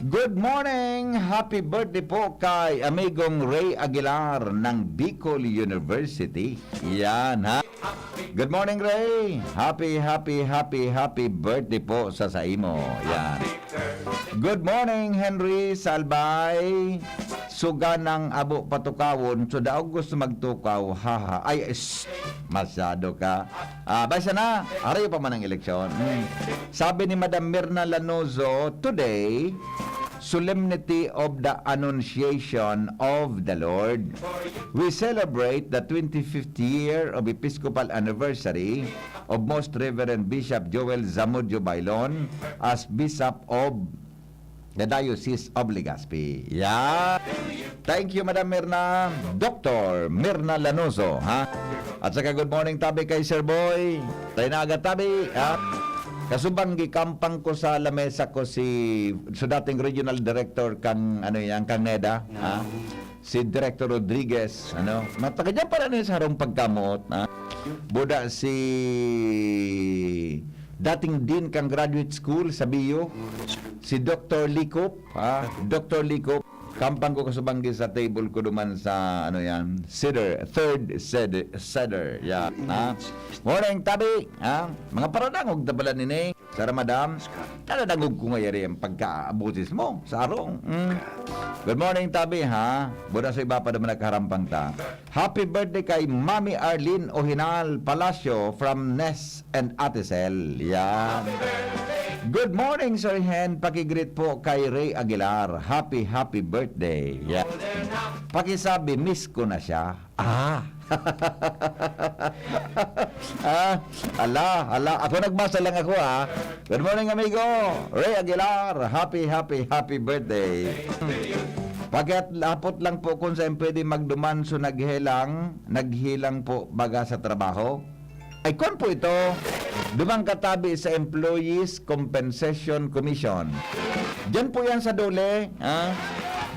Good morning! Happy birthday po kay amigong Ray Aguilar ng Bicol University. Yan, ha? Good morning, Ray! Happy, happy, happy, happy birthday po sa saimo. Yan. Good morning, Henry Salbay. Suga nang abo patukawon, so daog gusto magtukaw, haha. Ay, shh, masyado ka. Ah, basta na, arayo pa man ang eleksyon. Hmm. Sabi ni Madam Mirna Lanozo, "Today, Solemnity of the Annunciation of the Lord. We celebrate the twenty-fifth year of Episcopal Anniversary of Most Reverend Bishop Joel Zamudio Bailon as Bishop of the Diocese of Legazpi." Yeah. Thank you, Madam Mirna. Doctor Mirna Lanoso, ha? At saka good morning tabi kay Sir Boy. Tayo na agad tabi, ha? Kasubang gikampang ko sa lamesa ko si, so dating regional director kang, ano yan, kang neda, ha? Si Director Rodriguez, ano? Mataga dyan pala na sa harong pagkamot, ha? Buda si dating dean kang graduate school sa bio, si Doctor Likop, ha? Doctor Likop, kampang ko kasubanggi sa table ko duman sa, ano yan, Cedar, third Cedar, Cedar, yan, ha? Morning, tabi, ha? Mga paradangog na pala nini. Sara, madam, nadadangog ko nga yari ang pagkaabutis mo sa arong. Mm. Good morning, tabi, ha? Buda sa iba pa naman nakaharampang ta. Happy birthday kay Mami Arlene Ohinal Palacio from Ness and Atisel. Yan. Good morning, Sir Hen. Paki-greet po kay Ray Aguilar. Happy, happy birthday. Yeah. Pakisabi, miss ko na siya. Ah. Ah, ala, ala. Ako nagbasa lang ako, ah. Good morning, amigo. Ray Aguilar, happy, happy, happy birthday. Pakiat-, hapot lang po kung saan pwede magduman, so naghelang, naghilang po baga sa trabaho. Ay, kwan po ito. Duman katabi sa Employees Compensation Commission. Diyan po yan sa DOLE, ha?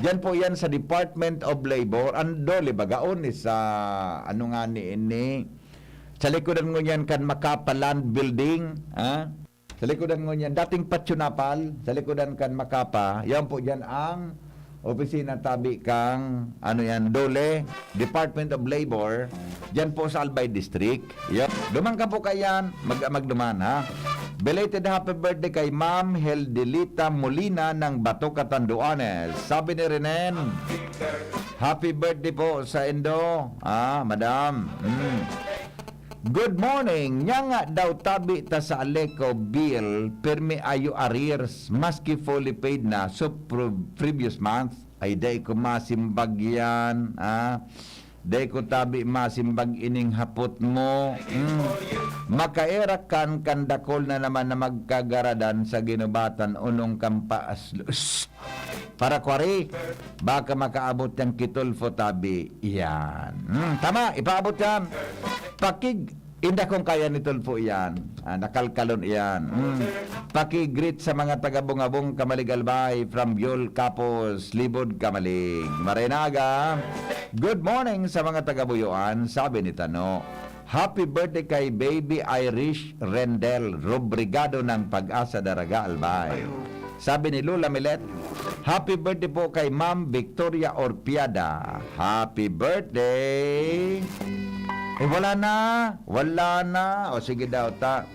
Diyan po yan sa Department of Labor. Ang DOLE baga, on is sa, ano nga ni ini? Sa likodan ngunyan kan Macapa Land Building, ha? Sa likodan ngunyan, dating Patsyonapal, sa likodan kan Macapa, yan po diyan ang opisina tabi kang, ano yan, DOLE, Department of Labor, diyan po sa Albay District. Yan. Duman ka po kayan, mag-, magduman, ha? Belated happy birthday kay Ma'am Heldelita Molina ng Bato, Catanduanes. Sabi ni Renen, "Happy birthday po sa indo, ah, madam." Mm. "Good morning. Nya nga daw tabi ta sa Aleco bill, pirmi ayo arrears, maski fully paid na, so pro-, previous month, ay dai ko masimbag yan, ah. Dai ko tabi masimbag ining hapot mo. Mm. Makaera kan kan dakol na naman na magkagaradan sa ginubatan, unong kampa-, as-, para kwari, baka makaabot yang kitulfo tabi." Yan. Hmm, tama, ipaabot yan. Pakig, inda kung kaya ni Tulfo yan. Ah, nakalkalon yan. Hmm. Paki-greet sa mga taga Bungabong, Camalig, Albay, from Biol, Capos, Libod, Camalig. Maray na aga. Good morning sa mga taga Buyoan, sabi ni Tano. Happy birthday kay Baby Irish Rendel Robrigado ng Pag-asa, Daraga, Albay. Sabi ni Lola Milet, "Happy birthday po kay Ma'am Victoria Orpiada." Happy birthday! Eh, wala na! Wala na! O sige daw, ta.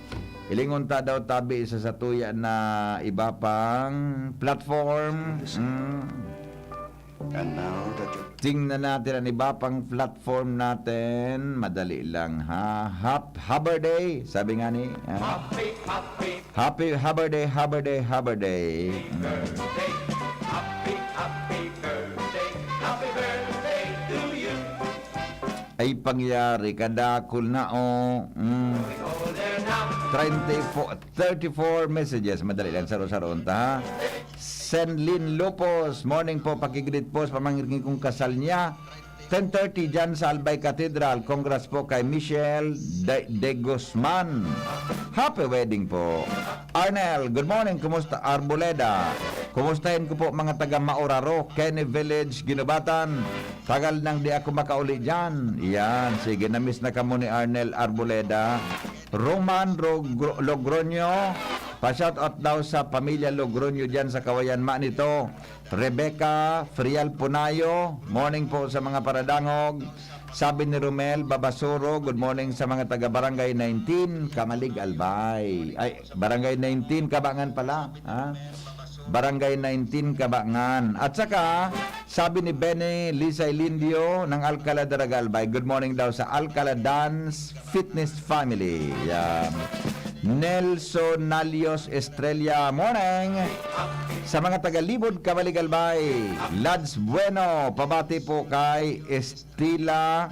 Ilingon ta daw tabi sa satuya na iba pang platform. Mm. And now that you Tingnan natin ang iba pang platform natin. Madali lang, ha? Hap-, Haber Day, sabi nga ni, ah. Happy, happy. Happy Haber Day, Haber Day, Haber Day. Mm. Birthday. Happy, happy birthday. Happy birthday to you. Ay, pangyari, kadakul na, oh. Mm. Treinta y four, thirty-four messages. Madali lang, saro-saroon ta, ha? Senlin Lopos, morning po, pakigreet po sa pamangkin kong kasal niya. Ten thirty dyan sa Albay Cathedral. Congrats po kay Michelle De, De Guzman. Happy wedding po. Arnel, good morning. Kumusta, Arboleda? Kumustahin ko po mga taga Mauraro, Kenny Village, Ginubatan. Tagal nang di ako makauli dyan. Yan, sige, na-miss na kamo ni Arnel Arboleda. Roman Rogro-, Logroño, pa-shoutout daw sa pamilya Logroño dyan sa Kawayan, Manito. Rebecca Frial Punayo, morning po sa mga paradangog. Sabi ni Romel Babasoro, good morning sa mga taga Barangay nineteen, Camalig, Albay. Ay, Barangay nineteen, Cabangan pala, ha? Barangay nineteen, Cabangan. At saka, sabi ni Benny Lisay Lindio ng Alcala, Daraga, Albay, good morning daw sa Alcala Dance Fitness Family. Yan. Nelson Nalios Estrella, morning. Sa mga taga Libod, Camalig, Albay, Lads Bueno, pabati po kay Estila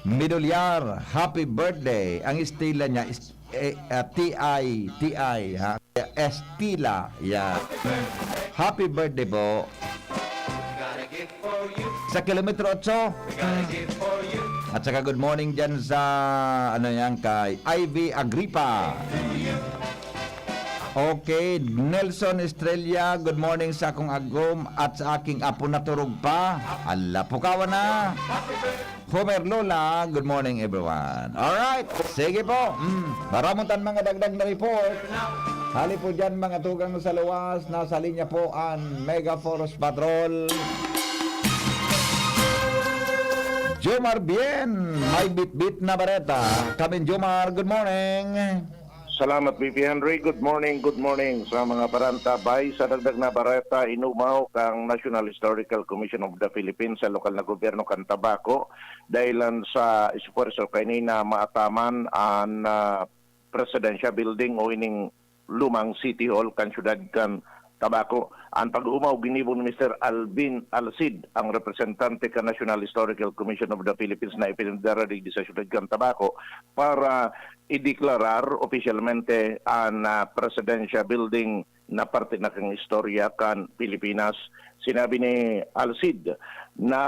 Midolyar. Happy birthday. Ang Estila niya is, eh, ah, T I, T I, ha? Estila. Yeah. Happy birthday po. Sa kilometro otso. At saka good morning dyan sa, ano yan, kay Ivy Agripa. Okay, Nelson Estrella, good morning sa akong agom at sa aking apo na turog pa. Ala, pukawan na. Homer Lola, good morning everyone. Alright, sige po. Mm, maramot ang mga dagdag na report. Hali po dyan, mga tugang sa luwas, nasa linya po ang Mega Force Patrol. Jomar Bien, may bitbit na bareta. Kamin Jomar, good morning. Salamat, V P Henry. Good morning, good morning sa mga paranta. Bay, sa dagdag na bareta, inumaw kang National Historical Commission of the Philippines sa lokal na gobyerno kan Tabaco, dahilan sa esfuerso kaini na maataman an, ah, Presidential Building o ining Lumang City Hall kan siyudad kan Tabaco. An pag-omaw ginibo ni Mister Alvin Alcid, ang representante kan National Historical Commission of the Philippines na ipinadara digdi sa siyudad kan Tabaco para ideklarar opisyalmente an, ah, Presidencia Building na parte na kan istorya kan Pilipinas. Sinabi ni Alcid na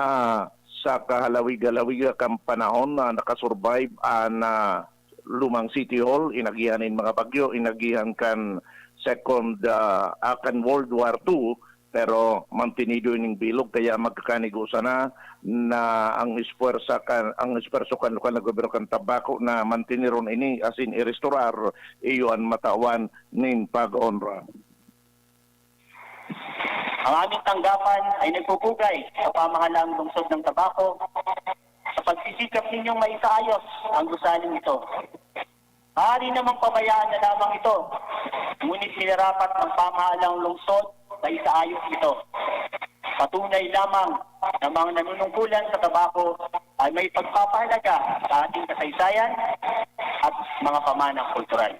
sa kahalawig-halawiga kan panahon na nakasurvive an, ah, Lumang City Hall, inagihan nin mga bagyo, inagihan kan Second, ah, ah, kan World War Two, pero mantinido ining bilog, kaya magkakanigo sana na ang espuwersa kan, ang esfuerso kan lokal na gobyerno kan Tabaco na mantiniron ini asin irestorar, iyo an matawan nin pag-onra. Ang aming tanggapan ay nagpupugay sa pamahalang lungsod ng Tabaco sa pagsisikap ninyong maisaayos ang gusaling ito. Maaari namang pabayaan na lamang ito, ngunit minarapat ng pamahalang lungsod na isaayos ito. Patunay lamang na mga nanunungkulan sa Tabaco ay may pagpapahalaga sa ating kasaysayan at mga pamanang kultural.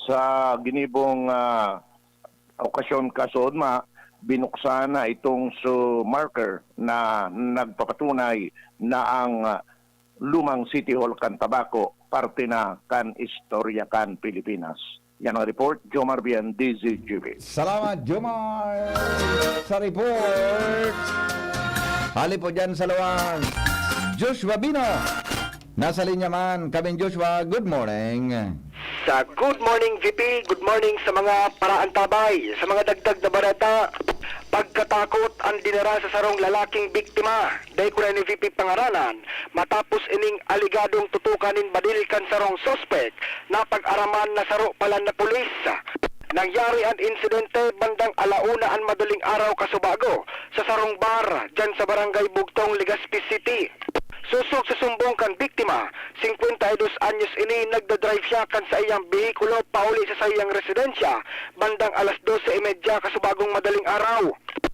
Sa ginibong, ah, okasyon, kasuodma, binuksan na itong su-, marker na nagpapatunay na ang, ah, lumang City Hall kan Tabaco parte na kan istorya kan Pilipinas. Yan ang report, Jomar Bian, D Z G B. Salamat, Jomar, sa report. Hali po dyan sa luwang Joshua Bino. Nasa linya man, Kabin Joshua, good morning. Sa Good Morning V P, good morning sa mga paraantabay. Sa mga dagdag na bareta, pagkatakot ang dinara sa sarong lalaking biktima, dai ko na ni V P pangaranan, matapos ining aligadong tutukan nin badil kan sarong suspek na pag-araman na saro pala na pulis. Nangyari an insidente bandang ala una an madaling araw kasubago sa sarong bar, dyan sa Barangay Bugtong, Legazpi City. Sosog sa sumbong kan biktima, singkwenta y dos anyos ini, nagdadrive siya kan saiyang behikulo pauli sa saiyang residensya bandang alas dose y media kasubagong madaling araw.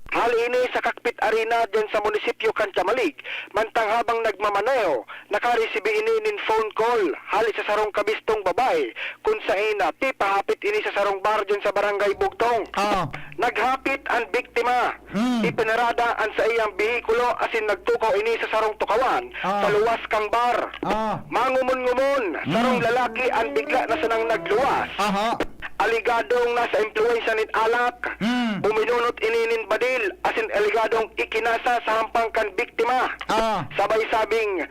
Hali ini sa Kakpit Arena diyan sa munisipyo kan Camalig, mantang habang nagmamaneho, nakaresibi ini nin phone call hali sa sarong kabistong babae kun saen na pipahapit ini sa sarong bar diyan sa Barangay Bugtong. Ah. Naghapit an biktima. Mm. Ipinarada an saiyang behikulo asin nagtukaw ini sa sarong tukawan Ah. sa luwas kan bar. Ah. Mangumon-ngumon, sarong Mm. lalaki an bigla na sanang nagluwas. Aha. Aligadong nasa impluwensya nin alak, Mm. buminunot ini nin badil asin aligadong ikinasa sa hampang kan biktima. Ah. Sabay sabing,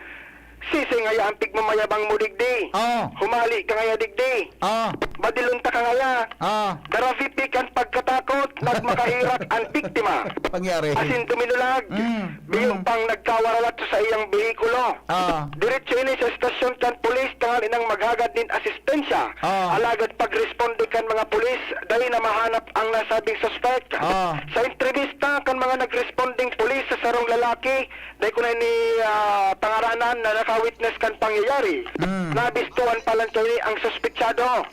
"Siisay ngaya an pigmamayabang mo digdi? Ah. Humali ka ngaya digdi? Ah. Badilon taka ngaya?" Ah. Dara V P kan pagkatakot, nagmakahirak an biktima. Pangyari. Asin duminulag. Mm. Biyo Mm. pang nagkawaralat sa saiyang behikulo. Ah. Diretso ini sa estasyon kan pulis tanganing maghagad nin asistensya. Ah. Alagad pagresponde kan mga pulis, dai na mahanap ang nasabing suspek. Ah. Sa entrevista kan mga nagrespondeng pulis sa sarong lalaki, dai ko na ini, ah, pangaranan, na naka-witness kan pangyayari, Mm. nabistoan pa lang kaini ang suspetsado.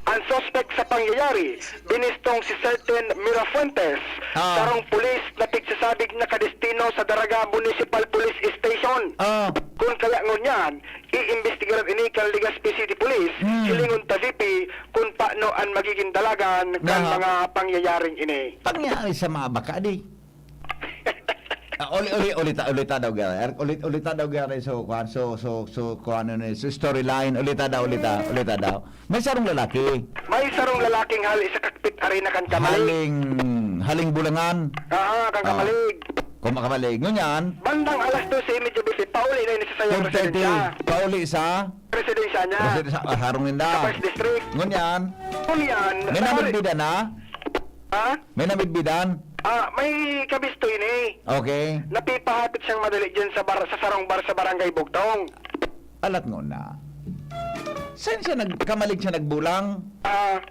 Ang suspek sa pangyayari, binistong si Certain Mirafuentes, Ah. sarong pulis na pigsasabing nakadestino sa Daraga Municipal Police Station. Ah. Kun kaya ngunyan, iimbestigaran ini kan Legazpi City Police, Hmm. hilingon ta V P kun paano an magiging dalagan kan Aha. mga pangyayaring ini. Pangyayari sa mga baka, di? Ah, uli, uli, ulita, ulita daw, gari. Uli, ulita daw, gari. So, kuwan, so, so, so, kuwan, ano, so, storyline. Ulita daw, ulita, ulita daw. May sarong lalaki. May sarong lalaking hali sa Kakpit Arena kan Camalig. Haling, haling Bulangan. Ah, kan Ah. Camalig. Kung makamalig. Ngunyan. Bandang alas dose y media, V P, pauli na ini sa sayang Kung residensya. Pauli sa? Residensya niya. Residensya, ah, harong ninda. Sa First District. Ngunyan. Ngunyan, May nakari- namidbidan na? Ha? May namidbidan? Ah, may kabisto ini. Okay. Napipahapit siyang madali dyan sa bar-, sa sarong bar sa Barangay Bugtong. Alat ngona. Saan siya nag-, kamalig siya nagbulang? Ah.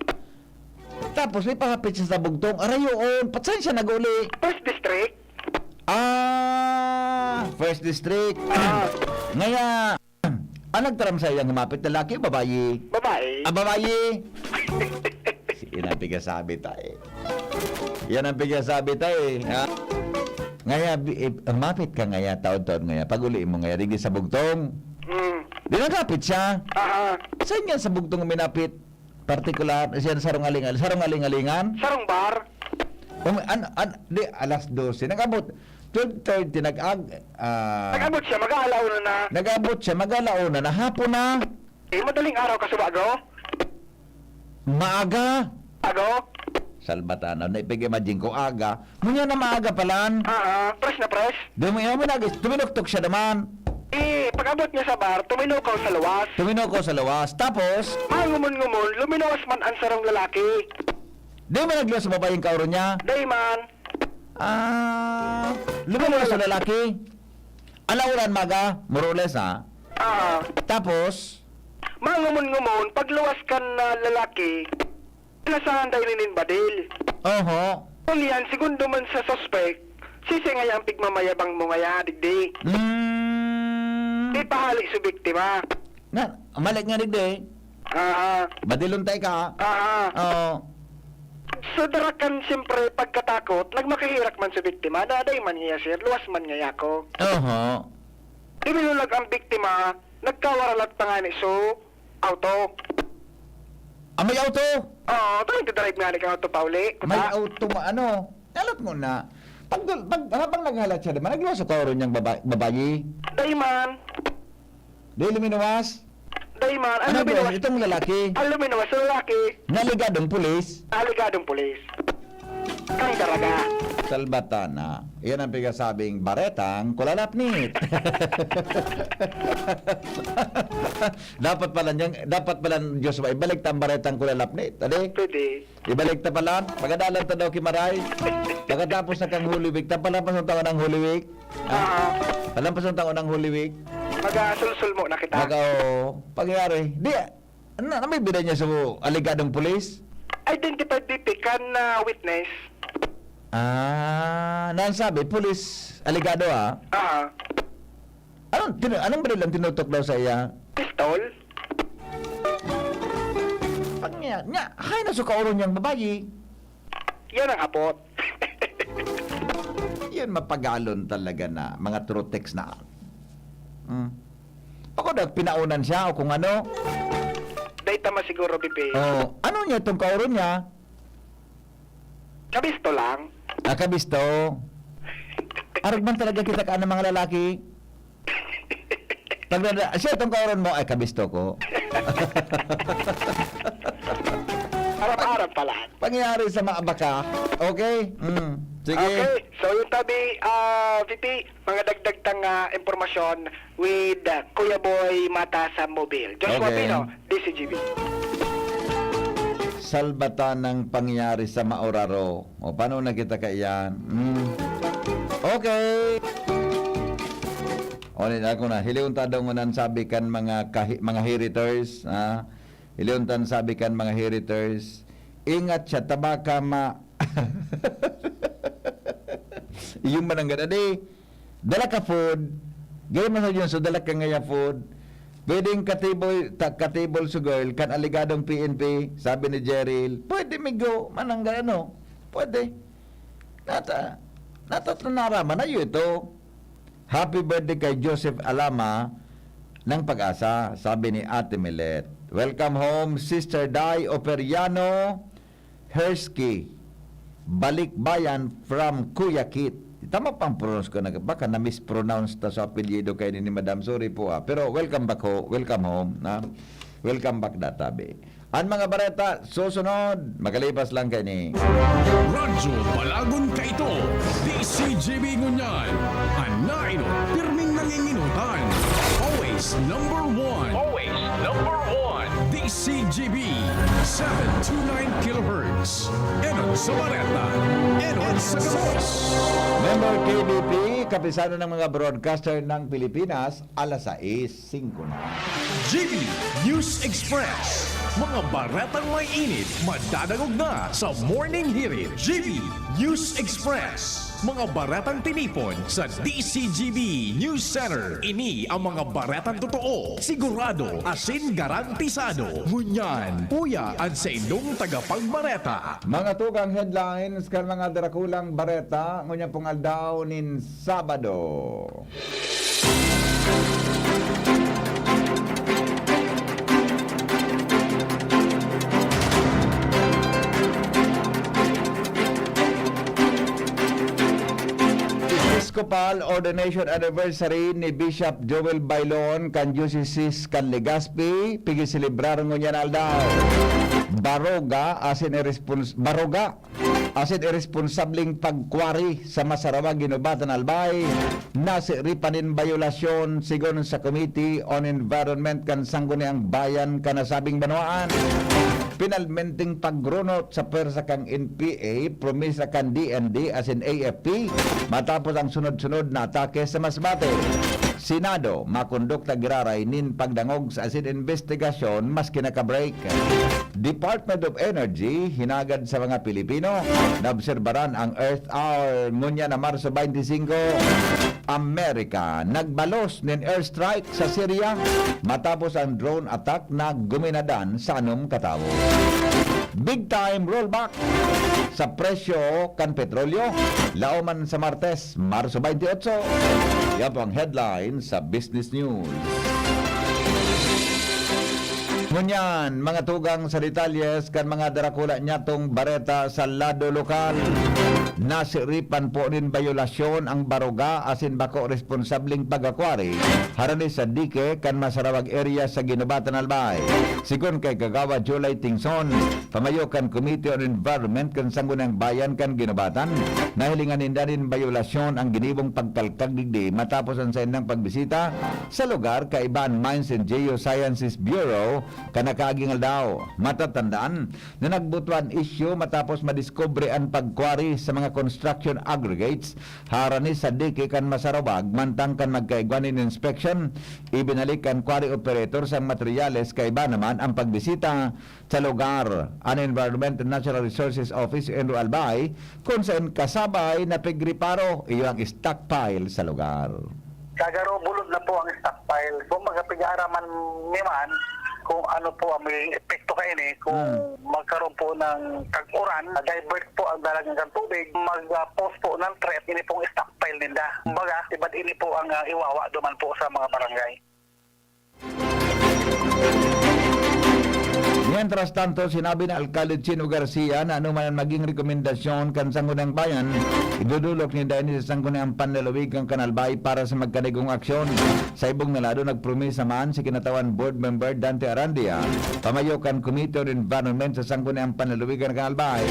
Tapos may pahapit siya sa Bugtong. Aray, oon. Pat saan siya nag-uli? First District. Ah, First District. Ah. Ngaya, Ang nagtaram sa iyang humapit, lalaki o babayi? Babayi. Ah, babayi. Si, yan ang pigasabi ta eh. Yan ang pigasabi ta eh, ha? Ngaya, bi-, eh, humapit ka ngaya, taon-taon ngaya. Pag uli mo ngaya, digdi sa bugtong. Mm. Di nagkapit siya. Aha. Saan yan sa bugtong minapit? Partikular, siya sarong aling-, sarong aling-alingan? Sarong bar. Um, an-, an-, di, alas dose. Nag-abot, twelve thirty, nag-ag-, ah, Nag-abot siya, mag-aalauna na. Nag-abot siya, mag-alauna na, hapon na. Eh, madaling araw ka subago? Maaga. Ago? Salbatana, na ipag-imagine ko, aga. Ngunyan na maaga palan. Ah, ah, fresh na fresh. Di mo, mo nagis-, tuminuktok siya naman. Eh, pag-abot niya sa bar, tuminukaw sa luwas. Tuminukaw sa luwas. Tapos? Mangumon-ngumon, luminuwas man ang sarong lalaki. Di mo nagluwas sa babaeng kauro niya? Di man. Ah, luminuwas sa lalaki. Alauran maga, more or less, ha? Ah. Tapos? Mangumon-ngumon, pagluwas kan, ah, lalaki, pinasahan tayo nin badil. Oho. Kung yan, segundo man sa suspek, sisi ngaya ang pigmamayabang mo ngaya, digdi. Mm. Ipahali sa biktima. Na, mali nga digdi. Ah, ah. Badilon tayo ka. Ah, ah. Oo. So, darakan, siyempre, pagkatakot, nagmakahirak man sa biktima, na aday man niya, sir, luwas man ngaya ako. Oho. Dibinulag ang biktima, nagkawaralat pa nga ni so, auto. Ah, may auto? Oo, tayo nagdadrive nga ni kang auto, Pauli. May Kuta? Auto ma-, ano? Halat mo na. Pag, pag, habang naghalat siya naman, nagluwas sa kauro niyang baba-, babayi. Dayman. Di luminuwas? Dayman. Ang Ano luminuwas, ba? Itong lalaki? Ang luminuwas sa lalaki. Naligadong pulis? Aligadong pulis. Kang daraga. Salbatana. Iyan ang pinasabing baretang kulalapnit. Dapat pala niyang, dapat pala, Diyos ba, ibalik ta ang baretang kulalapnit, adi? Pwede. Ibalik ta pala, pagadalan ta daw ki Maray. Pagkatapos na kang Holy Week, ta palapas ang taon ng Holy Week. Ah, Ah. Palapas ang taon ng Holy Week. Mag-aasulsul mo na kita. Mag-, oo. Pangyayari. Di, na, na may bida niya sa aligadong pulis? Identified, B P, kan, ah, witness. Ah, nang sabi, pulis, aligado, ah. Ah. Anong, tinu-, anong baril ang tinutok daw sa iya? Pistol. Pag niya, niya, hay na sa kauro niyang babayi. Yan ang apot. Yan, mapagalon talaga na, mga true text na. Hmm. Ako daw, pinaunan siya o kung ano. Dahil tama siguro, B P. Oh, ano niya itong kauro niya? Kabisto lang. Ah, kabisto. Arog man talaga kita ka ng mga lalaki. Pag nada-, siya itong kaoron mo, ay, kabisto ko. Arap-arap pala. Pangyayari sa maabaka. Okay? Mm. Sige. Okay. So, yun tabi, ah, V P, mga dagdag tang, ah, impormasyon with, ah, Kuya Boy Mata sa Mobile. Joshua Okay. Pino, D C G B. Salbatan ng pangyayari sa maoraro. O, paano na kita kaiyan? Mm. Okay. O, nila ko na. Hilion ta daw ngunan sabi kan mga kahi-, mga heriters, ha? Hilion tan sabi kan mga heriters, "Ingat siya, tabaka ma-" Yung mananggad, adi, dala ka food. Gaya mo sa yun, so dala ka ngaya food. Pwedeng katibol, ta-, katibol sa girl, kan aligadong P N P, sabi ni Jeril. Pwede, migo, mananggad, ano? Pwede. Nata-, natatanaraman na yun ito. Happy birthday kay Joseph Alama ng Pag-asa, sabi ni Ate Milet. Welcome home, Sister Dai Operiano Hersky. Balikbayan from Kuya Kit. Tama pang pronounce ko na, baka na-mispronounce ta sa apelyido kay ni Madam. Sorry po, ah. Pero welcome back ho, welcome home, na. Welcome back, Databe. An mga bareta susunod, makalipas lang kay ni. Radyo Balagon kaito, D C G B ngunyan. An nainot, pirming nanginginutan. Always number one. Always number one. D C G B, seven two nine kilohertz. Enot sa bareta, enot sa gabos. Member K B P, Kapisanan ng mga Broadcaster ng Pilipinas, alas sais singko na. G B News Express. Mga baretang may init, madadangog na sa Morning Hirit. G B News Express. Mga baretang tinipon sa D C G B News Center. Ini ang mga baretang totoo, sigurado, asin garantisado. Ngunyan, uya an saindong tagapagbareta. Mga tugang headlines kan mga darakulang bareta ngunyan pong aldaw nin Sabado. Episcopal Ordination Anniversary ni Bishop Joel Bailon kan Diocese kan Legazpi, pigiselebrar ngunyan aldaw. Baroga asin irespons-, baroga asin iresponsabling pagkwari sa Masarawa, Guinobatan, Albay, nasiripan nin bayolasyon, sigon sa Committee on Environment kan Sangguniang Bayan kan nasabing banwaan. Pinalmenteng pagrunot sa pwersa kan N P A, promesa kan D N D asin A F P, matapos ang sunod-sunod na atake sa Masbate. Senado, makondukta giraray nin pagdangog sa asin investigasyon maski naka-break. Department of Energy, hinagad sa mga Pilipino na obserbaran ang Earth Hour ngunyan na Marso twenty-five. Amerika, nagbalos nin airstrike sa Syria matapos ang drone attack na guminadan sa anom ka tawo. Big time rollback sa presyo kan petrolyo, laoman sa Martes, Marso twenty-eight. Yan po ang headline sa Business News. Ngunyan, mga tugang sa detalyes kan mga darakula nyatong bareta sa lado lokal. Nasiripan po nin bayolasyon ang baroga asin bako responsableng pag-akwari harani sa dike kan Masarawag area sa Guinobatan, Albay. Sigon kay Kagawad July Tingson, pamayo kan Committee on Environment kan Sangguniang Bayan kan Guinobatan, nahilingan ninda nin bayolasyon ang ginibong pagkalkag digdi matapos an saindang pagbisita sa lugar kaiba an Mines and Geosciences Bureau kan nakaaging aldaw. Matatandaan na nagbutuan isyu matapos madiskubre an pagkwari sa mga construction aggregates harani sa dike kan Masarawag, mantang kan magkaigwa nin inspection, ibinalik kan quarry operators ang materyales. Kaiba naman ang pagbisita sa lugar an Environment and Natural Resources Office, ENRO Albay, kun saen kasabay na pigriparo iyo ang stockpile sa lugar. Kagaro bulod na po ang stockpile. Kumbaga, pag-aaraman mi man kung ano po ang magiging epekto kaini kung Hmm. magkaroon po ng tag-uran, divert po ang dalagan kan tubig, mag-, ah, post po ng threat, ini pong stockpile ninda. Kumbaga, ibad ini po ang, ah, iwawa duman po sa mga barangay. Mientras tanto, sinabi ni Alkalde Chino Garcia na anoman ang maging rekomendasyon kan Sangguniang Bayan, idodolok ninda ini sa Sangguniang Panlalawigan kan Albay para sa magkanigong aksyon. Sa ibong na lado, nagpromesa man si kinatawan Board Member Dante Arandia, pamayo kan Committee on Environment sa Sangguniang Panlalawigan kan Albay,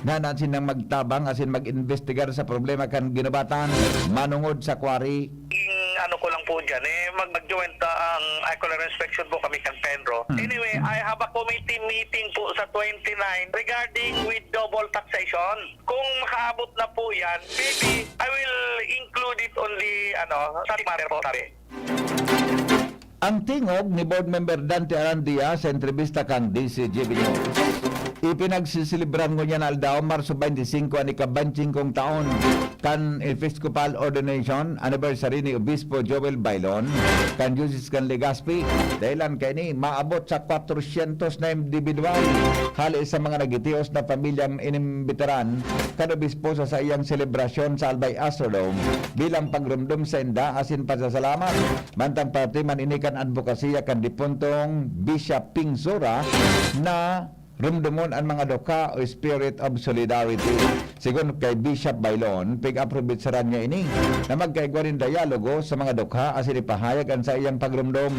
na naasin nang magtabang asin mag-imbestigar sa problema kan Guinobatan manongod sa quarry. Ang ano ko lang po dyan, eh, mag-, mag-joint, ah, ang regular inspection po kami kan PENRO. Hmm. Anyway, I have a committee meeting po sa twenty-nine regarding with double taxation. Kung makaabot na po yan, maybe I will include it on the, ano, subject matter po, sabi. Ang tingog ni Board Member Dante Arandia sa entrebista kan D Z G B News. Ipinagseselebrar ngunyan na aldaw, Marso twenty-five, an ika-twenty-five taon kan Episcopal Ordination Anniversary ni Obispo Joel Bailon kan Diocese kan Legazpi. Dahelan kaini, maabot sa kwatrosyentos na indibidwal hale sa mga nagitios na pamilyang inimbitaran kan obispo sa saiyang selebrasyon sa Albay Astrodome bilang pagromdom sainda asin pasasalamat. Mantang parte man ini kan adbokasiya kan dipuntong Bishop Ping Sura na romdomon an mga dukha o spirit of solidarity. Sigon kay Bishop Bailon, pig-aprobetsaran niya ini na magkaigwa nin dialogo sa mga dukha asin ipahayag an saiyang pagromdom,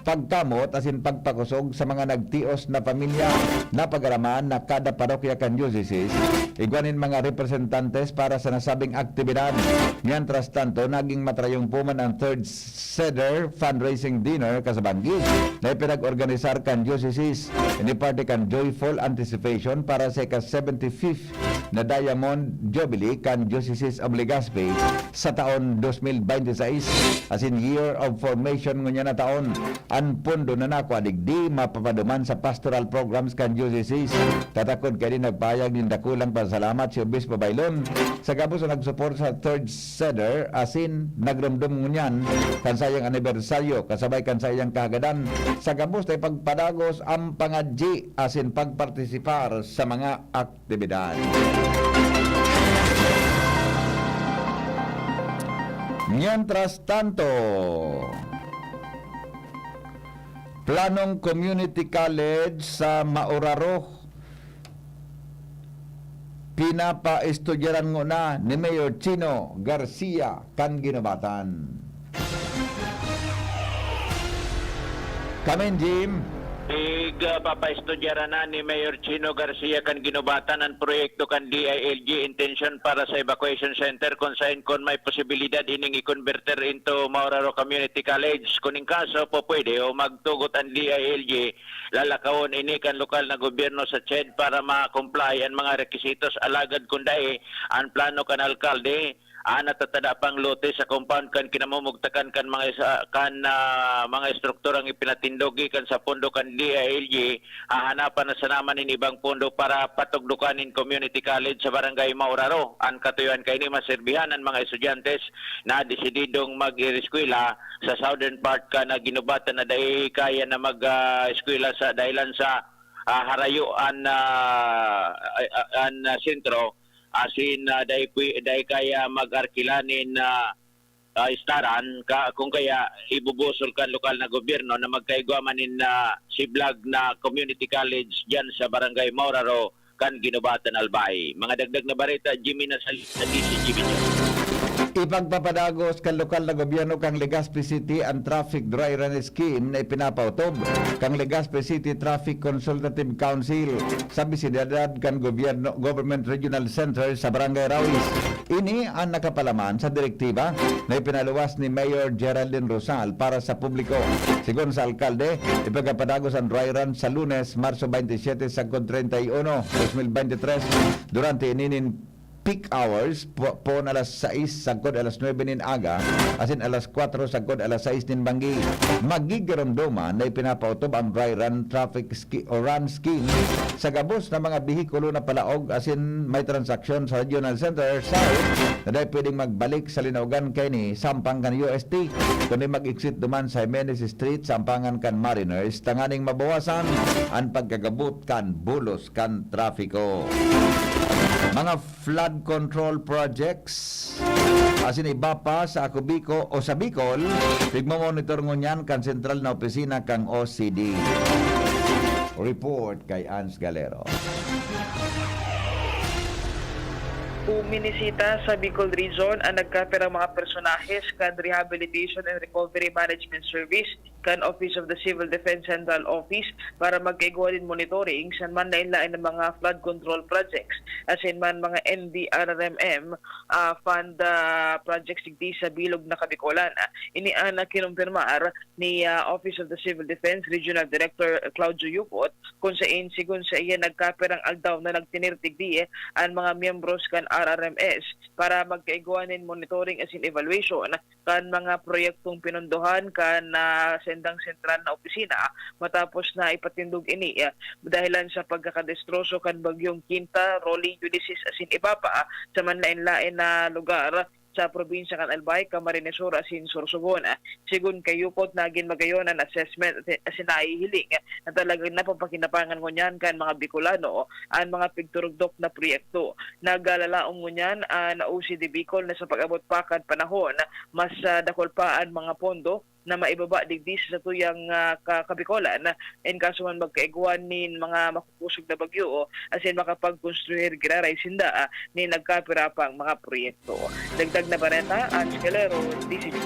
pagkamot asin pagpakosog sa mga nagtios na pamilya na pag-araman na kada parokya kan diocese igwa nin mga representantes para sa nasabing aktibidad. Mientras tanto, naging matrayumpo man ang Third Seder Fundraising Dinner kasabanggi na ipinag-organisar kan diocese. Ini parte kan Joyful Anticipation para sa ika-seventy-fifth na Diamond Jubilee kan Diocese of Legazpi sa taon dos mil bente seis, asin Year of Formation ngunyan na taon. An pondo na nakua digdi mapapaduman sa pastoral programs kan diocese. Tatakod kaini, nagpahayag nin dakulang pasalamat si Obispo Bailon sa gabos na nagsuporta sa Third Seder asin nagromdom ngunyan kan saiyang anibersaryo kasabay kan saiyang kahagadan sa gabos na ipagpadagos an pangadyi asin pagpartisipar sa mga aktibidad. Mientras tanto, planong community college sa Mauraro, pinapaestudyaran ngona ni Mayor Chino Garcia kan Guinobatan. Kamin, Jim. Ig, ah, papaestudyaran na ni Mayor Chino Garcia kan Guinobatan an proyekto kan D I L G Intention para sa evacuation center, kun saen kun may posibilidad ining i-converter into Mauraro Community College. Kun in kaso, pupwede o magtugot an D I L G, lalakawon ini kan lokal na gobyerno sa CHED para ma-comply an mga requisitos. Alagad kun dai, an plano kan alkalde, ah, natatada pang lote sa compound kan kinamumugtakan kan mga isa, kan, ah, mga estrukturang ipinatindog gikan sa pondo kan D I L G, hahanapan na sana man nin ibang pondo para patugdokan nin community college sa Barangay Mauraro. An katuyohan kaini, maserbihan an mga estudyante na desididong mag-eskwela sa southern part kan Guinobatan na dai kaya na mag, ah, eskwela sa dahilan sa, ah, harayo an, ah, ay, ah, an, ah, sentro, asin, ah, dai pwe-, dai kaya mag-arkila nin, ah, ah, istaran ka, kung kaya ibubusol kan lokal na gobyerno na magkaigwa man nin, ah, siblag na community college diyan sa Barangay Mauraro kan Guinobatan, Albay. Mga dagdag na bareta, Jimmy Nasal sa D C G B News. Ipagpapadagos kan lokal na gobyerno kan Legazpi City an traffic dry run scheme na ipinapautob kan Legazpi City Traffic Consultative Council sa bisidad kan gobyerno, Government Regional Center sa Barangay Raois. Ini an nakapalaman sa direktiba na ipinaluwas ni Mayor Geraldine Rosal para sa publiko. Sigon sa alkalde, ipagapadagos an dry run sa Lunes, Marso twenty-seven sagkod treinta y uno, dos mil veintitrés. Durante ini nin peak hours, po-, poon alas sais sagkod alas nuebe nin aga, asin alas kwatro sagkod alas sais nin banggi. Magigiromdoman na ipinapaotob ang dry run traffic ski-, o run scheme sa gabos na mga behikulo na palaog asin may transaksyon sa Regional Center South na dai pwedeng magbalik sa linaogan kaini sa ampang kan U S T, kundi mag-exit duman sa Jimenez Street sa ampangan kan Mariners tanganing mabawasan an pagkagabot kan bulos kan trapiko. Mga flood control projects asin iba pa sa Ako Bico o sa Bicol, pigmomonitor ngunyan kan sentral na opisina kan O C D. Report kay Ans Galero. Uminisita sa Bicol Region an nagkapirang mga personahes kan Rehabilitation and Recovery Management Service kan Office of the Civil Defense Central Office para magkaigwa nin monitoring sa manlaen-laen na mga flood control projects asin man mga N D R R M M, ah, fund, ah, projects digdi sa bilog na Kabikolan. Ini an kinumpirmar ni, ah, Office of the Civil Defense Regional Director Claudio Yupot, kun sain, sigon saiya, nagkapirang aldaw na nagtener digdi an mga miyembros kan R R M S para magkaigwa nin monitoring asin evaluation kan mga proyektong pinondohan kan, ah, sendang sentral na opisina matapos na ipatindog ini, ah, dahelan sa pagkakadestroso kan bagyong Quinta, Rolly, Ulysses asin iba pa sa manlaen-laen na lugar sa probinsya kan Albay, Camarines Sur asin Sorsogon. Sigon kay Yupot, nagin magayon an assessment asin nahihiling na talagang napapakinabangan ngunyan kan mga Bicolano an mga pigturugdok na proyekto. Nagalalaom ngunyan an O C D Bicol na sa pag-abot pa kan panahon, mas, ah, dakul pa an mga pondo na maibaba digdi sa satuyang, ah, ka-, Kabikolan, in kaso man magkaigwa nin mga makukosog na bagyo, asin makapagkonstruir giraray sinda, ah, nin nagkapira pang mga proyekto. Dagdag na bareta, Ange Calero, D C G.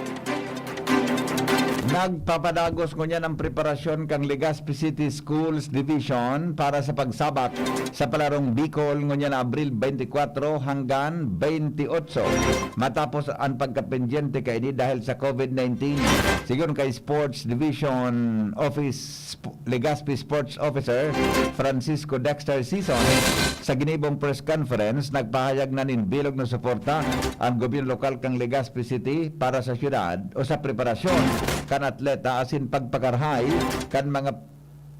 Nagpapadagos ngunyan ang preparasyon kan Legazpi City Schools Division para sa pagsabak sa palarong Bicol ngunyan na Abril twenty-four hanggang twenty-eight, matapos ang pagkapendyente kaini dahil sa COVID nineteen. Sigon kay Sports Division Office, Sp-, Legazpi Sports Officer Francisco Dexter Sison, sa ginibong press conference, nagpahayag na nin bilog na suporta ang gobyerno lokal kan Legazpi City para sa syudad o sa preparasyon kan atleta asin pagpakarahay kan mga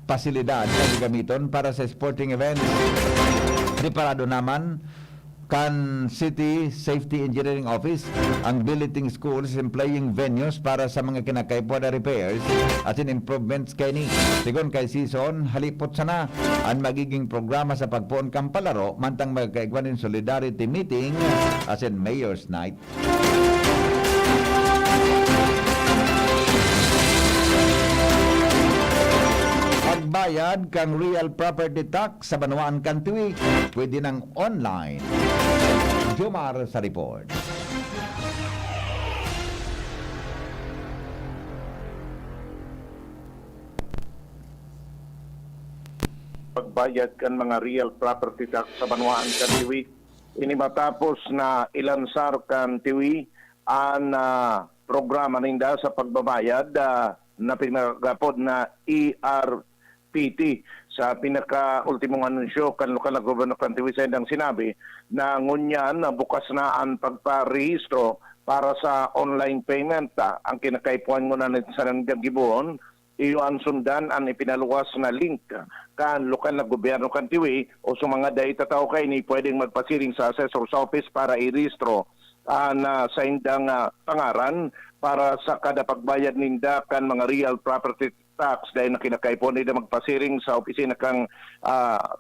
pasilidad na gagamiton para sa sporting events. Preparado naman kan City Safety Engineering Office ang billeting schools and playing venues para sa mga kinakaipuhan na repairs asin improvements kaini. Sigon kay Sison, halipot sana an magiging programa sa pagpoon kan palaro mantang magkaigwa nin solidarity meeting asin Mayor's Night. Pagbayad kan real property tax sa banwaan kan Tiwi, pwede nang online. Jomar sa report. Pagbayad kan mga real property tax sa banwaan kan Tiwi. Ini matapos na ilansar kan Tiwi an, ah, programa ninda sa pagbabayad, ah, na pinagapod na E R P T. Sa pinakaultimong anunsyo kan lokal na gobyerno kan Tiwi, saindang sinabi na ngunyan na bukas na an pagparehistro para sa online payment. Ah, ang kinakaipuhan ngunyan sa nandiang gibohon, iyo an sundan an ipinaluwas na link kan lokal na gobyerno kan Tiwi o sa mga dai tataw kaini pwedeng magpasiring sa assessor's office para irehistro an, ah, saindang, ah, pangaran para sa kada pagbayad ninda kan mga real property tax dai na kinakaipuhan ninda magpasiring sa opisina kan, ah,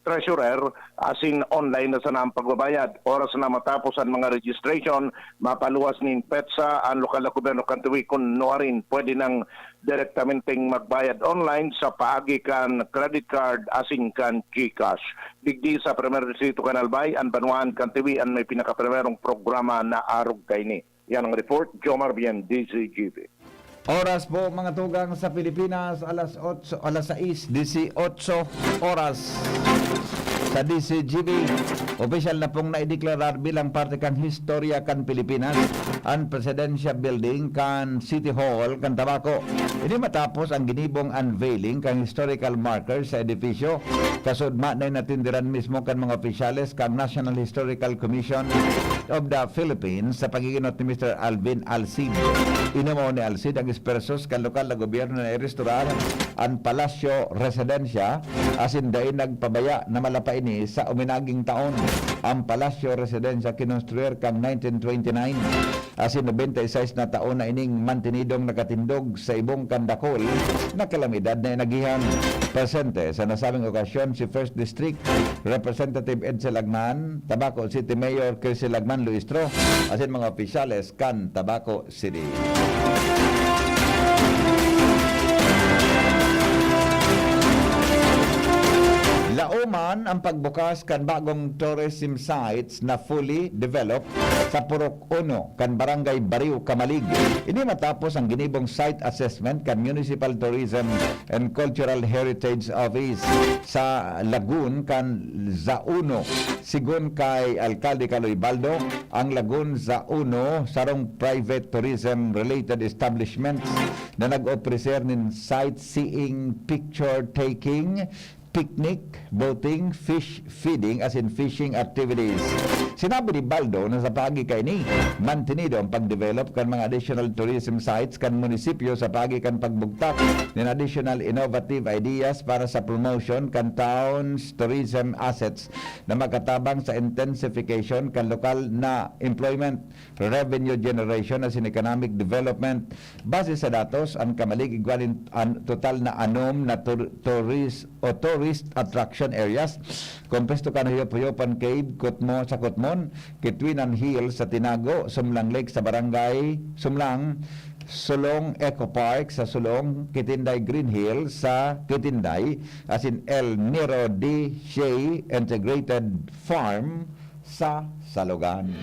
treasurer, asin online na sana ang pagbabayad. Oras na matapos an mga registration, mapaluwas nin petsa an lokal na gobyerno kan Tiwi kun nuarin pwede nang direktamenteng magbayad online sa paagi kan credit card asin kan GCash. Digdi sa Primer Distrito kan Albay, an banwaan kan Tiwi an may pinakaprimerong programa na arog kaini. Yan ang report, Jomar Bien, D Z G B. Oras po, mga tugang, sa Pilipinas, alas otso, alas sais disiotso oras. Sa D Z G B, opisyal na pong naideklarar bilang parte kan historya kan Pilipinas an Presidencia Building kan City Hall kan Tabaco. Ini matapos ang ginibong unveiling kan historical marker sa edipisyo. Kasuodma na natindiran mismo kan mga opisyales kan National Historical Commission of the Philippines sa pag-iinot ni Mister Alvin Alcid. Inumao ni Alcid ang espersos kan lokal na gobyerno na irestorar an Palasyo Residencia, asin dai nagpabaya na malapa ini sa uminaging taon. Ang Palasyo Residencia kinonstruir kan nineteen twenty-nine, asin nobenta y seis na taon na ining mantenidong nakatindog sa ibong kan dakul na kalamidad na inagihan. Presente sa nasabing okasyon si First District Representative Edsel Agnan, Tabaco City Mayor Crisel Agnan Luistro, asin mga opisyales kan Tabaco City. Laoman ang pagbukas kan bagong tourism sites na fully developed sa Purok Uno kan Barangay Bariw, Camalig. Ini matapos ang ginibong site assessment kan Municipal Tourism and Cultural Heritage Office sa lagoon kan Zauno. Sigon kay Alkalde Kaloy Baldo, ang lagoon Zauno sarong private tourism-related establishments na nag-opreser nin sightseeing, picture-taking, picnic, boating, fish feeding asin fishing activities. Sinabi ni Baldo na sa paagi kaini, mantinido ang pag-develop kan mga additional tourism sites kan munisipyo sa paagi kan pagbugtak nin additional innovative ideas para sa promotion kan town's tourism assets na makatabang sa intensification kan lokal na employment, revenue generation asin economic development. Base sa datos, an Camalig igwa nin an total na anom na tur-, tourist o tourist attraction areas, kompuesto kan Huyop-Huyopan Cave, Kutmo sa Kutmon, Kitwinan Hills sa Tinago, Sumlang Lake sa Barangay Sumlang, Sulong Eco Park sa Sulong, Kitinday Green Hills sa Kitinday, asin El Niro de Shea Integrated Farm sa Salogan.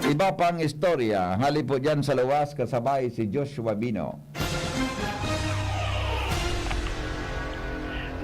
Iba pang istorya, hali po dyan sa luwas, kasabay si Joshua Bino.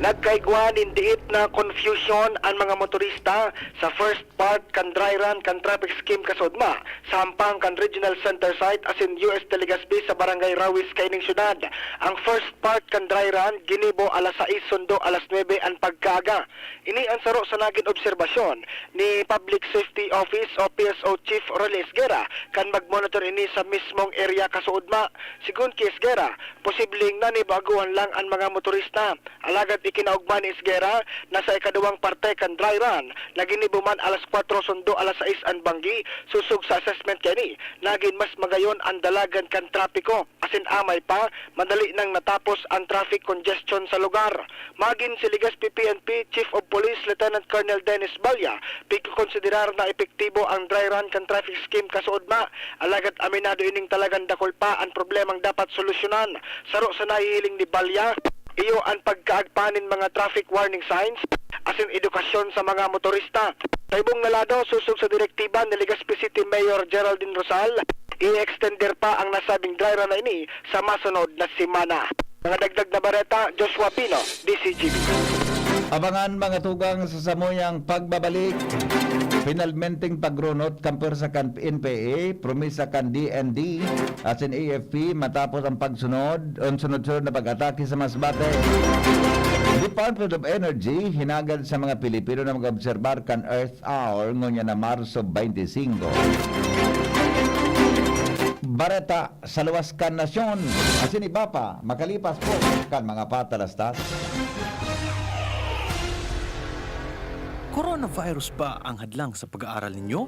Nagkaigwa nin diit na confusion an mga motorista sa first part kan dry run kan traffic scheme kasuodma sa hampang kan Regional Center Site asin U S Telegaspi sa Barangay Rawis kaining syudad. Ang first part kan dry run ginibo alas sais sundo alas nuebe an pagkaaga. Ini an saro sa nagin obserbasyon ni Public Safety Office o P S O Chief Rolly Esguerra kan magmonitor ini sa mismong area kasuodma. Sigon ki Esguerra, posibleng nanibaguhan lang an mga motorista, alagad Kinaogma ni Esguerra na sa ikaduwang parte kan dry run na ginibo man alas kwatro sundo alas sais an banggi, sosog sa assessment kaini, nagin mas magayon an dalagan kan trapiko. Asin amay pa, madali nang natapos an traffic congestion sa lugar. Magin si Legazpi P N P Chief of Police Lieutenant Colonel Dennis Balya, pigkokonsiderar na epektibo ang dry run kan traffic scheme kasuodma, alagad aminado ining talagang dakul pa an problemang dapat solusyonan. Saro sa nahihiling ni Balya, iyo an pagkaagpa nin mga traffic warning signs asin edukasyon sa mga motorista. Sa ibong na lado, sosog sa direktiba ni Legazpi City Mayor Geraldine Rosal, i-extender pa ang nasabing dry run na ini sa masunod na semana. Mga dagdag na bareta, Joshua Pino, D Z G B. Abangan mga tugang sa samuyang pagbabalik. Finalmenteng pagrunot kan pwersa kan N P A, promesa kan D N D asin A F P matapos ang pagsunod, ang sunod-sunod na pag-atake sa Masbate. Department of Energy hinagad sa mga Pilipino na mag-obserbar kan Earth Hour ngunyan na Marso twenty-five. Bareta sa luwas kan nasyon, asin iba pa, makalipas po kan mga patalastas. Coronavirus ba ang hadlang sa pag-aaral ninyo?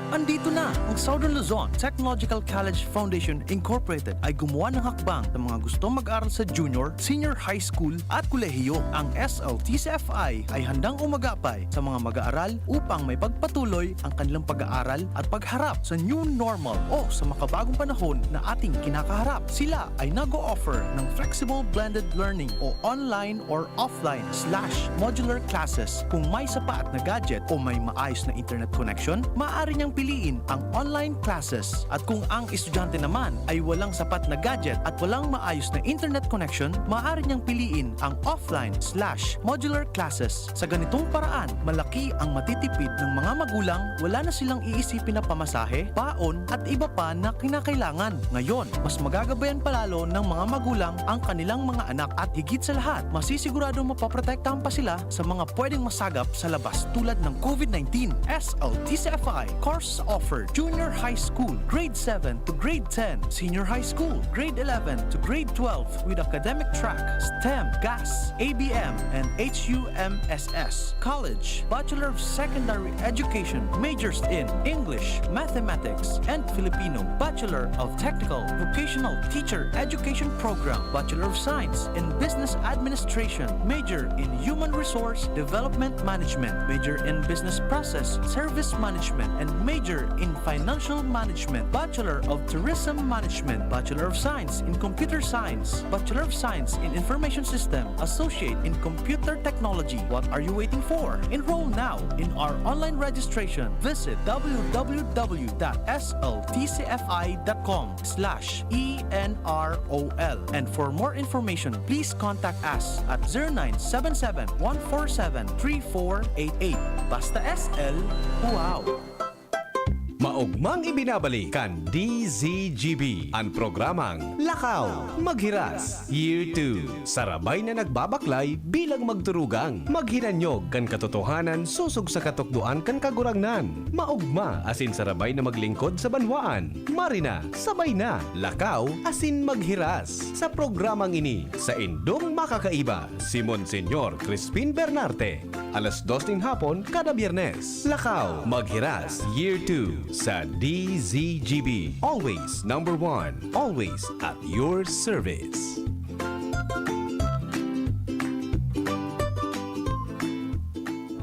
Andito na! Ang Southern Luzon Technological College Foundation Incorporated ay gumawa ng hakbang sa mga gustong mag-aral sa junior, senior high school at kolehiyo. Ang S L T C F I ay handang umagapay sa mga mag-aaral upang maipagpatuloy ang kanilang pag-aaral at pagharap sa new normal o sa makabagong panahon na ating kinakaharap. Sila ay nag-o-offer ng flexible blended learning o online or offline slash modular classes. Kung may sapat na gadget o may maayos na internet connection, maaari niyang piliin ang online classes. At kung ang estudyante naman ay walang sapat na gadget at walang maayos na internet connection, maaari niyang piliin ang offline slash modular classes. Sa ganitong paraan, malaki ang matitipid ng mga magulang, wala na silang iisipin na pamasahe, baon, at iba pa na kinakailangan. Ngayon, mas magagabayan pa lalo ng mga magulang ang kanilang mga anak at higit sa lahat, masisiguradong mapoprotektahan pa sila sa mga pwedeng masagap sa labas tulad ng COVID nineteen. S L T C F I course offer: junior high school, grade seven to grade ten, senior high school, grade eleven to grade twelve with academic track, STEM, GAS, A B M, and H U M S S. College, Bachelor of Secondary Education, majors in English, Mathematics, and Filipino, Bachelor of Technical Vocational Teacher Education Program, Bachelor of Science in Business Administration, major in Human Resource Development Management, major in Business Process Service Management, and major in Financial Management, Bachelor of Tourism Management, Bachelor of Science in Computer Science, Bachelor of Science in Information System, Associate in Computer Technology. What are you waiting for? Enroll now in our online registration. Visit w w w dot s l t c f i dot com slash e n r o l. And for more information, please contact us at zero nine seven seven, one four seven, three four eight eight. Basta S L, wow! Maogmang ibinabalik kan D Z G B an programang Lakaw Maghiras Year two, sarabay na nagbabaklay bilang magturugang maghinanyog kan katotohanan sosog sa katukdoan kan Kagurangnan. Maogma asin sarabay na maglingkod sa banwaan. Mari na, sabay na, lakaw asin maghiras sa programang ini, saindong makakaiba, si Monseñor Crispin Bernarte. Alas dos nin hapon kada Biyernes. Lakaw Maghiras Year two sa D Z G B. Always number one. Always at your service.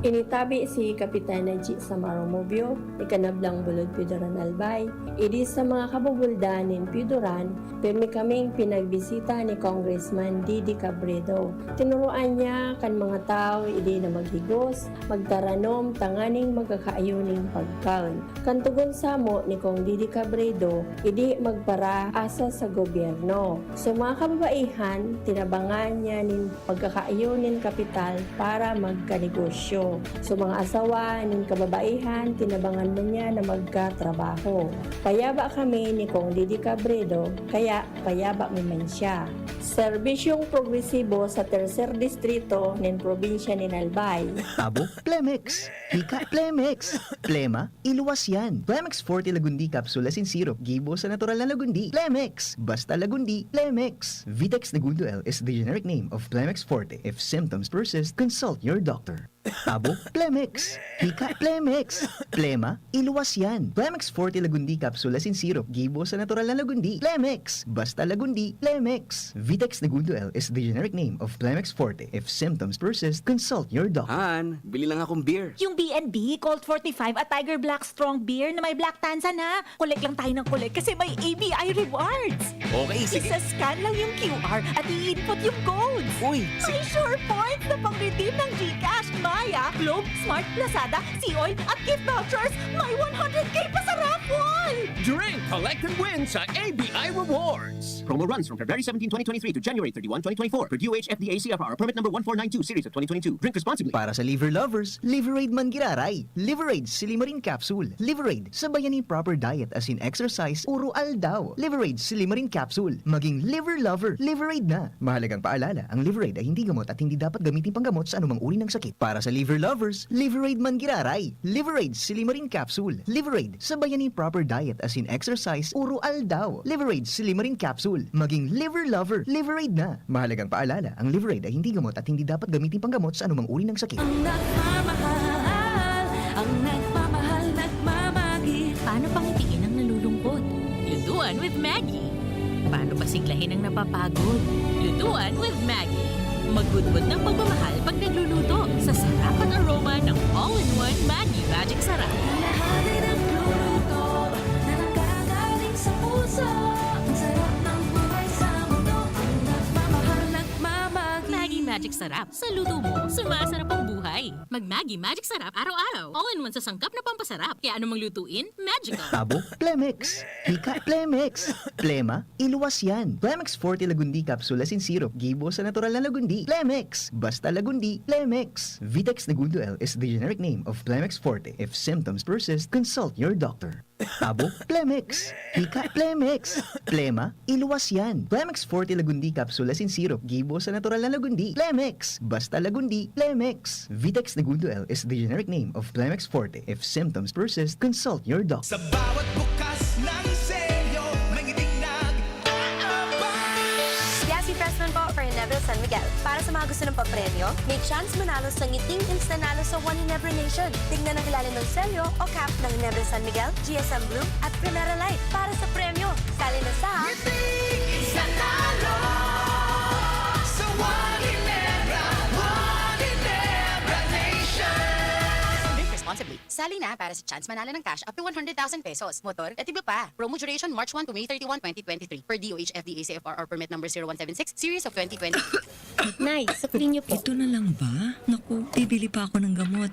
Initabi si Kapitan Najee Samaro Mobio, ikanablang bulod Piodoran Albay. Idi sa mga kabubuldan nin Piodoran, pirmi kaming pinagbisita ni Congressman Didi Cabredo. Tinuroan niya kan mga tawo idi na maghigos, magtaranom tanganing magkakaayo nin pagkaon. Kan togon samo ni Cong Didi Cabredo, idi magparaasa sa gobyerno. Sa mga kababaihan, tinabangan niya nin pagkakaayo nin kapital para magkanegosyo. So, mga asawa nin kababaihan, tinabangan mo niya na magkatrabaho. Payaba kami ni Kong Didi Cabredo, kaya payaba mi man siya. Serbisyong progresibo sa Tercer Distrito nin probinsya nin Albay. Abo, Plemex! Hika, Plemex! Plema, iluwas yan! Plemex Forte Lagundi Capsule as in syrup, gibo sa natural na lagundi. Plemex! Basta lagundi, Plemex! Vitex Negundo L is the generic name of Plemex Forte. If symptoms persist, consult your doctor. Abo, Plemex! Hika, Plemex! Plema, iluwas yan! Plemex Forte Lagundi Capsule as in syrup, gibo sa natural na lagundi. Plemex! Basta lagundi, Plemex! Vitex Negundo L is the generic name of Plemex Forte. If symptoms persist, consult your doctor. Han, bili lang akong beer. Yung B and B, Colt forty-five at Tiger Black Strong Beer na may Black Tanzan ha. Collect lang tayo ng collect kasi may A B I rewards. Okay, sige. Isa-scan lang yung Q R at i-input yung codes. Uy, May sure points na pang-redeem ng GCash, Maya, Globe, Smart, Lazada, Seaoil at gift vouchers. May one hundred K pa sa raffle! Drink, collect, and win sa A B I Rewards. Promo runs from February seventeen, twenty twenty-three to January thirty-one, twenty twenty-four per D O H F D A C F R permit number one four nine two series of twenty twenty-two. Drink responsibly. Para sa liver lovers, Liverade man giraray. Liverade Silimarin Capsule. Liverade, sabayan nin proper diet as in exercise, uro aldaw. Liverade Silimarin Capsule. Maging liver lover, Liverade na. Mahalagang paalala, ang Liverade ay hindi gamot at hindi dapat gamitin panggamot sa anumang uri ng sakit. Para sa liver lovers, Liverade man giraray. Liverade Silimarin Capsule. Liverade, sabayan nin proper diet as in exercise, uro aldaw. Liverade Silimarin Capsule. Maging liver lover, Liverade na. Mahalagang paalala, ang Liverade ay hindi gamot at hindi dapat gamitin panggamot sa anumang uri ng sakit. Ang nagmamahal, ang nagmamahal, nagmamagi. Paano pangitiin ang nalulungkot? Lutuan with Maggie. Paano pasiglahin ang napapagod? Lutuan with Maggie. Magudbod ng pagmamahal pag nagluluto. Sa sarap at aroma ng all-in-one Maggie Magic Sarap. Lahari ng luluto na nanggagaling sa puso. Ang sarap ng buhay sa mundo. Ang nagmamahal, nagmamagi. Maggie Magic Sarap. Sa luto mo, sumasarap ang buhay. Mag Maggie Magic Sarap araw-araw. All-in-one sa sangkap na pampasarap. Kaya anumang lutuin, magical. Abo, Plemex. Hika, Plemex. Plema, iluwas yan. Plemex Forte Lagundi Capsule as in syrup. Gibo sa natural na lagundi. Plemex. Basta lagundi, Plemex. Vitex Negundo L is the generic name of Plemex Forte. If symptoms persist, consult your doctor. Abo, Plemex. Hika, Plemex. Plema, iluwas yan. Plemex Forte Lagundi Capsule as in syrup. Gibo sa natural na lagundi. Plemex. Basta lagundi, Plemex. Vitex Negundo L is the generic name of Plemex Forte. If symptoms persist, consult your doctor. Sa bawat bukas ng selyo, may ngiting nag-aabang. Yasi Fresman po for Ginebra San Miguel. Para sa mga gusto ng papremyo, may chance manalo sa ngiting instant nalo sa One Ginebra Nation. Tingnan ang ilalim ng selyo o cap ng Ginebra San Miguel, G S M Blue at Primera Life para sa premyo. Sali na sa Ngiting instant nalo sa One Ginebra, One Ginebra Nation. Drink responsibly. Sali na para sa chance manalo ng cash up to one hundred thousand pesos, motor, at iba pa. Promo duration March one to May thirty-one, twenty twenty-three. Per D O H F D A C F R R permit number zero one seven six, series of twenty twenty. Nay, sukli niyo po. Ito na lang ba? Naku, bibili pa ako ng gamot.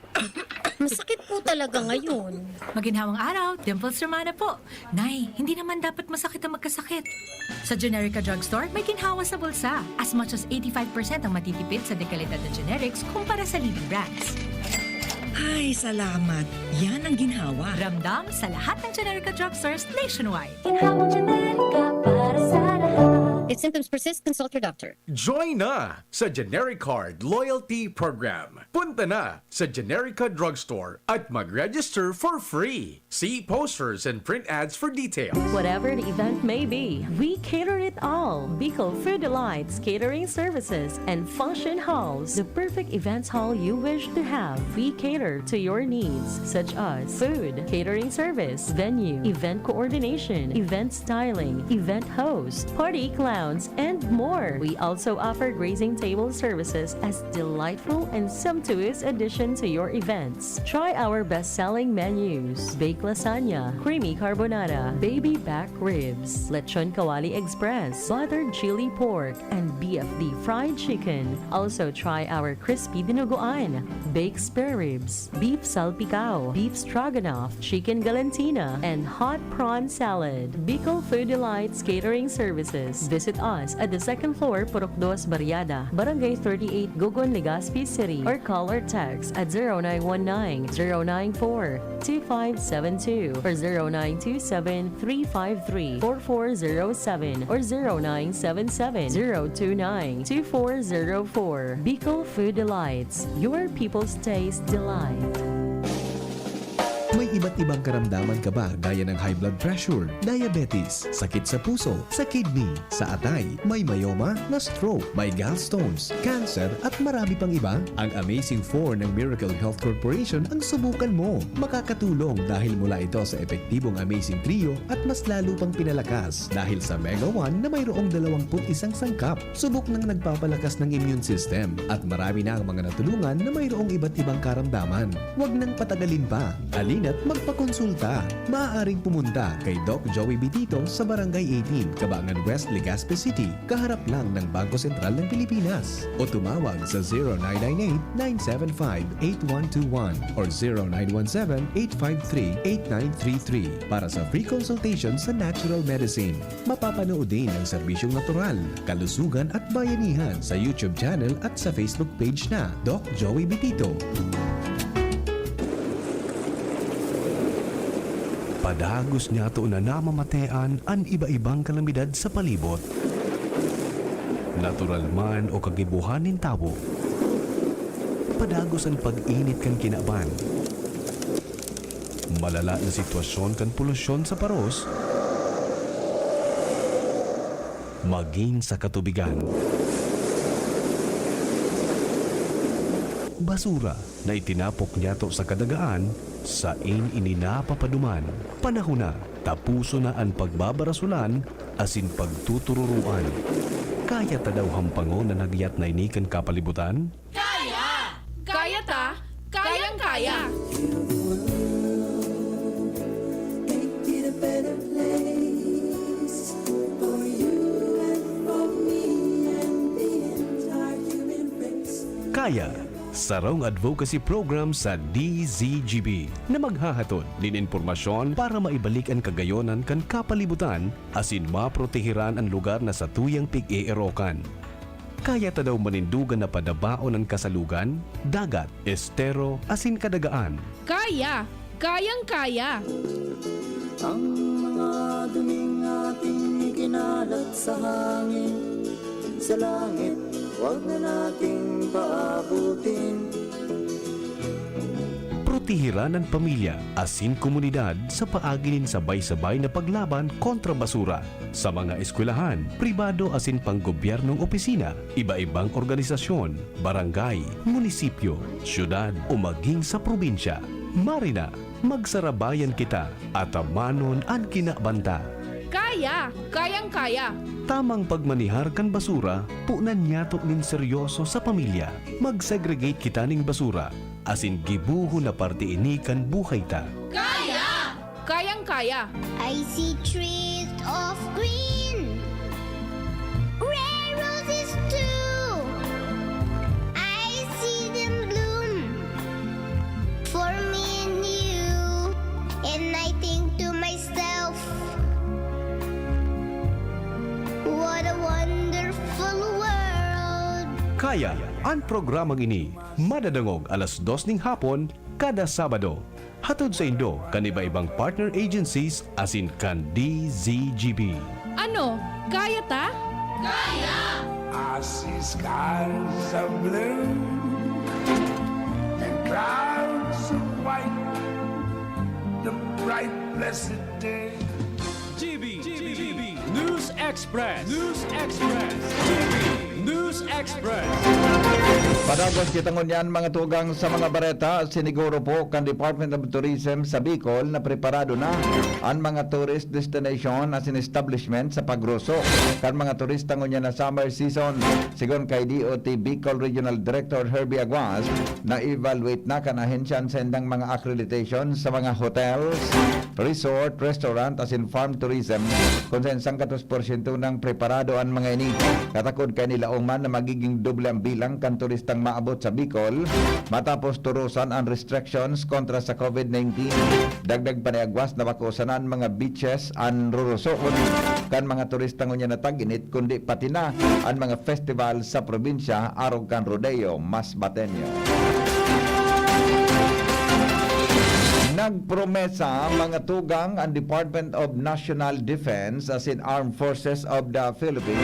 Masakit po talaga ngayon. Maginhawang araw, Dimples Romana po. Nay, hindi naman dapat masakit ang magkasakit. Sa Generica Drugstore, may ginhawa sa bulsa. As much as eighty-five percent ang matitipid sa dekalidad na generics kumpara sa leading brands. Ay, salamat. Yan ang ginhawa. Ramdam sa lahat ng Generica Drugstores nationwide. Ginhawang Generica para sa lahat. If symptoms persist, consult your doctor. Join na sa Generic Card Loyalty Program. Punta na sa Generica Drugstore at mag-register for free. See posters and print ads for details. Whatever the event may be, we cater it all. Bicol Food Delights Catering Services and Function Halls, the perfect events hall you wish to have. We cater to your needs, such as food, catering service, venue, event coordination, event styling, event host, party clowns, and more. We also offer grazing table services as delightful and sumptuous addition to your events. Try our best-selling menus: baked lasagna, creamy carbonara, baby back ribs, lechon kawali express, buttered chili pork, and B F D fried chicken. Also try our crispy dinuguan, baked spare ribs, beef salpicao, beef stroganoff, chicken galantina, and hot prawn salad. Bicol Food Delights Catering Services. Visit Us at the second floor, Purok Dos Barriada, Barangay thirty-eight, Gogon, Legazpi City, or call or text at zero nine one nine, zero nine four, two five seven two or zero nine two seven, three five three, four four zero seven or zero nine seven seven, zero two nine, two four zero four. Bicol Food Delights, your people's taste delight. May iba't ibang karamdaman ka ba gaya ng high blood pressure, diabetes, sakit sa puso, sa kidney, sa atay, may myoma, na-stroke, may gallstones, cancer, at marami pang iba? Ang Amazing four ng Miracle Health Corporation ang subukan mo. Makakatulong dahil mula ito sa epektibong Amazing Trio at mas lalo pang pinalakas dahil sa Mega one na mayroong dalawampu't isang sangkap. Subok nang nagpapalakas ng immune system at marami na ang mga natulungan na mayroong iba't ibang karamdaman. Huwag nang patagalin pa. Halina't magpakonsulta. Maaaring pumunta kay Doc Joey Bitito sa Barangay eighteen, Cabangan West, Legazpi City, kaharap lang ng Bangko Sentral ng Pilipinas. O tumawag sa zero nine nine eight, nine seven five, eight one two one or zero nine one seven, eight five three, eight nine three three para sa free consultation sa natural medicine. Mapapanood din ang serbisyong natural, kalusugan at bayanihan sa YouTube channel at sa Facebook page na Doc Joey Bitito. Padagos niyato na namamatean an iba-ibang kalamidad sa palibot. Natural man o kagibohan nin tawo. Padagos an pag-init kan kinaban. Malala na sitwasyon kan polusyon sa paros, magin sa katubigan. Basura na itinapok niyato sa kadagaan, sain ini napapaduman. Panahon na, tapuson na an pagbabarasolan asin pagtutururoan. Kaya ta daw hampangon an hagyat na ini kan kapalibutan? Kaya! Kaya ta! Kayang-kaya! Kaya, sarong advocacy program sa D Z G B na maghahatod nin impormasyon para maibalik an kagayonan kan kapalibutan asin maprotehiran an lugar na satuyang pig-eerokan. Kaya ta daw manindugan na padabaon an kasalugan, dagat, estero, asin kadagaan. Kaya! Kayang-kaya! Ang mga duming ating ikinalat sa hangin, sa langit, huwag na nating paabutin. Protehiran an pamilya asin komunidad sa paagi nin sabay-sabay na paglaban kontra basura sa mga eskwelahan, pribado asin panggobyernong opisina, iba-ibang organisasyon, barangay, munisipyo, syudad o maging sa probinsya. Marina, magsarabayan kita, atamanon an kinabanta. Kaya! Kayang-kaya! Tamang pagmanihar kan basura, punan niyato nin seryoso sa pamilya. Mag-segregate kita nin basura, asin gibohon na parte ini kan buhay ta. Kaya! Kayang-kaya! I see trees of green, red roses too. I see them bloom for me and you. And I think to myself, what a wonderful world. Kaya, an programang ini madadangog alas dos ning hapon kada Sabado. Hatod saindo kan iba-ibang partner agencies asin kan D Z G B. Ano, kaya ta? I see skies of blue and clouds of white. The bright blessed day. G B, G B, News Express, News Express, G B, News Express. Padagos kita ngunyan, mga tugang, sa mga bareta. Siniguro po kan Department of Tourism sa Bicol na preparado na an mga tourist destination asin establishment sa pagruso kan mga turista ngunyan na summer season. Sigon kay D O T Bicol Regional Director Herbie Aguas, na-evaluate na kan ahensya an saindang mga accreditation sa mga hotels, resort, restaurant asin farm tourism, kun saen sangkatos porsyento nang preparado an mga ini. Katakod kaini, man na magiging doble ang bilang kan turistang maabot sa Bicol matapos turusan ang restrictions kontra sa COVID nineteen. Dagdag pa ni Aguas na bako sana an mga beaches an rurusoon kan mga turista ngunyan na tag-init, kundi pati na an mga festival sa probinsya arog kan rodeo Masbateño. Nagpromesa mga tugang an Department of National Defense asin Armed Forces of the Philippines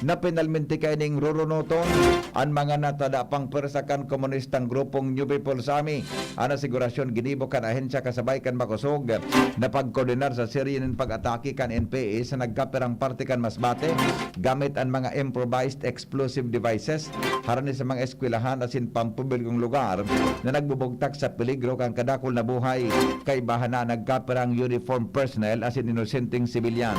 na pinalminti kaining rurunoton an mga natada pang pwersa kan komunistang grupong New People's Army. An asigurasyon ginibo kan ahensya kasabay kan makosog na pagkoordinar sa serye nin pag-atake kan N P A sa nagkapirang parte kan Masbate gamit an mga improvised explosive devices harani sa mga eskwelahan asin pampublikong lugar na nagbubugtak sa peligro kan kadakul na buhay, kaibahan na nagkapirang uniform personnel asin inosenteng sibilyan.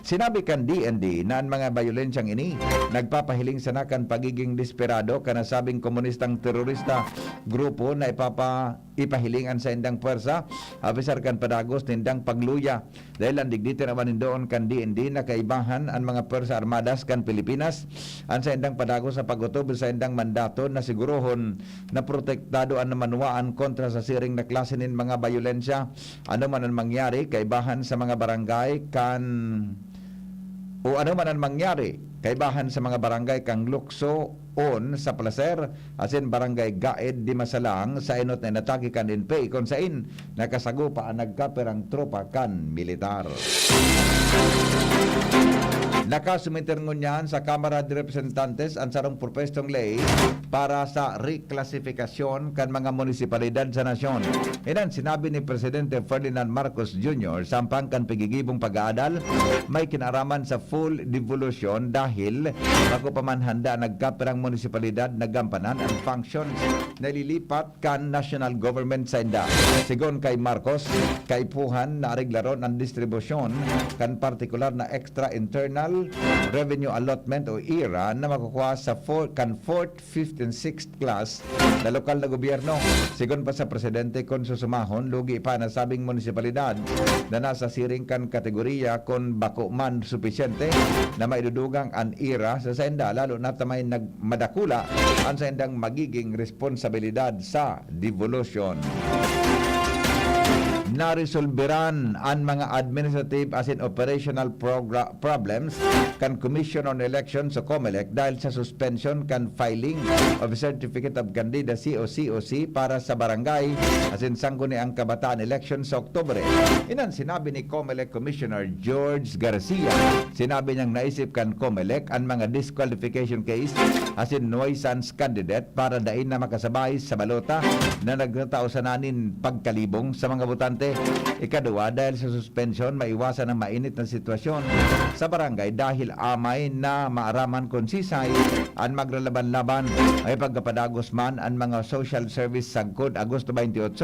Sinabi kan D N D na an mga bayolensyang ini nagpapahiling sana kan pagiging desperado kan nasabing komunistang terorista grupo na ipapa-, ipahiling an saindang pwersa, apisar kan padagos nindang pagluya. Dahil an digdi tinawan nindoon kan D N D na kaibahan an mga Pwersa Armadas kan Pilipinas, an saindang padagos sa pag-otob sa saindang mandato na sigurohon na protektado an manwaan kontra sa siring na klase nin mga bayolensya. Ano man an mangyari, kaibahan sa mga barangay kan, o ano man an mangyari, kaibahan sa mga barangay kan Lukso, on sa Placer, asin Barangay Gaed di Masalang sa enot na inatake kan N P A, kun sain nakasagopa an nagkapirang tropa kan militar. Nakasumiter ngunyan sa Kamara de Representantes an sarong propestong ley para sa reklasifikasyon kan mga munisipalidad sa nasyon. Iyan an sinabi ni Presidente Ferdinand Marcos Junior sampang kan pigigibong pag-aadal may kinaaraman sa full devolution dahil bako pa man handa nagkapirang munisipalidad na gampanan ang functions na ililipat kan national government sainda. Sigon kay Marcos, kaipuhan na areglaron an distribusyon kan partikular na extra internal revenue allotment o ira na makukua sa four, kan fourth, fifth and sixth class na lokal na gobyerno. Sigon pa sa presidente, kun susumahon, lugi pa an nasabing munisipalidad na nasa siring kan kategoriya kun bako man supisyente na maidudugang an ira sa sainda, lalo na ta may nag-, madakula an saindang magiging responsabilidad sa devolution. Naresolberan an mga administrative asin operational progra-, problems kan Commission on Elections o COMELEC dahil sa suspension kan filing of Certificate of Candidacy o C O C para sa barangay asin sangguniang kabataan election sa Oktubre. Iyan an sinabi ni COMELEC Commissioner George Garcia. Sinabi niyang naisip kan COMELEC an mga disqualification case asin nuisance candidate para dai na makasabay sa balota na nagtatao sana nin pagkalibong sa mga botante. Ikaduwa, dahil sa suspensyon, maiwasan ang mainit na sitwasyon sa barangay dahil amay na maaraman kun sisay an maglalaban-laban. May pagkapadagos man an mga social service sagkod Agosto twenty-eight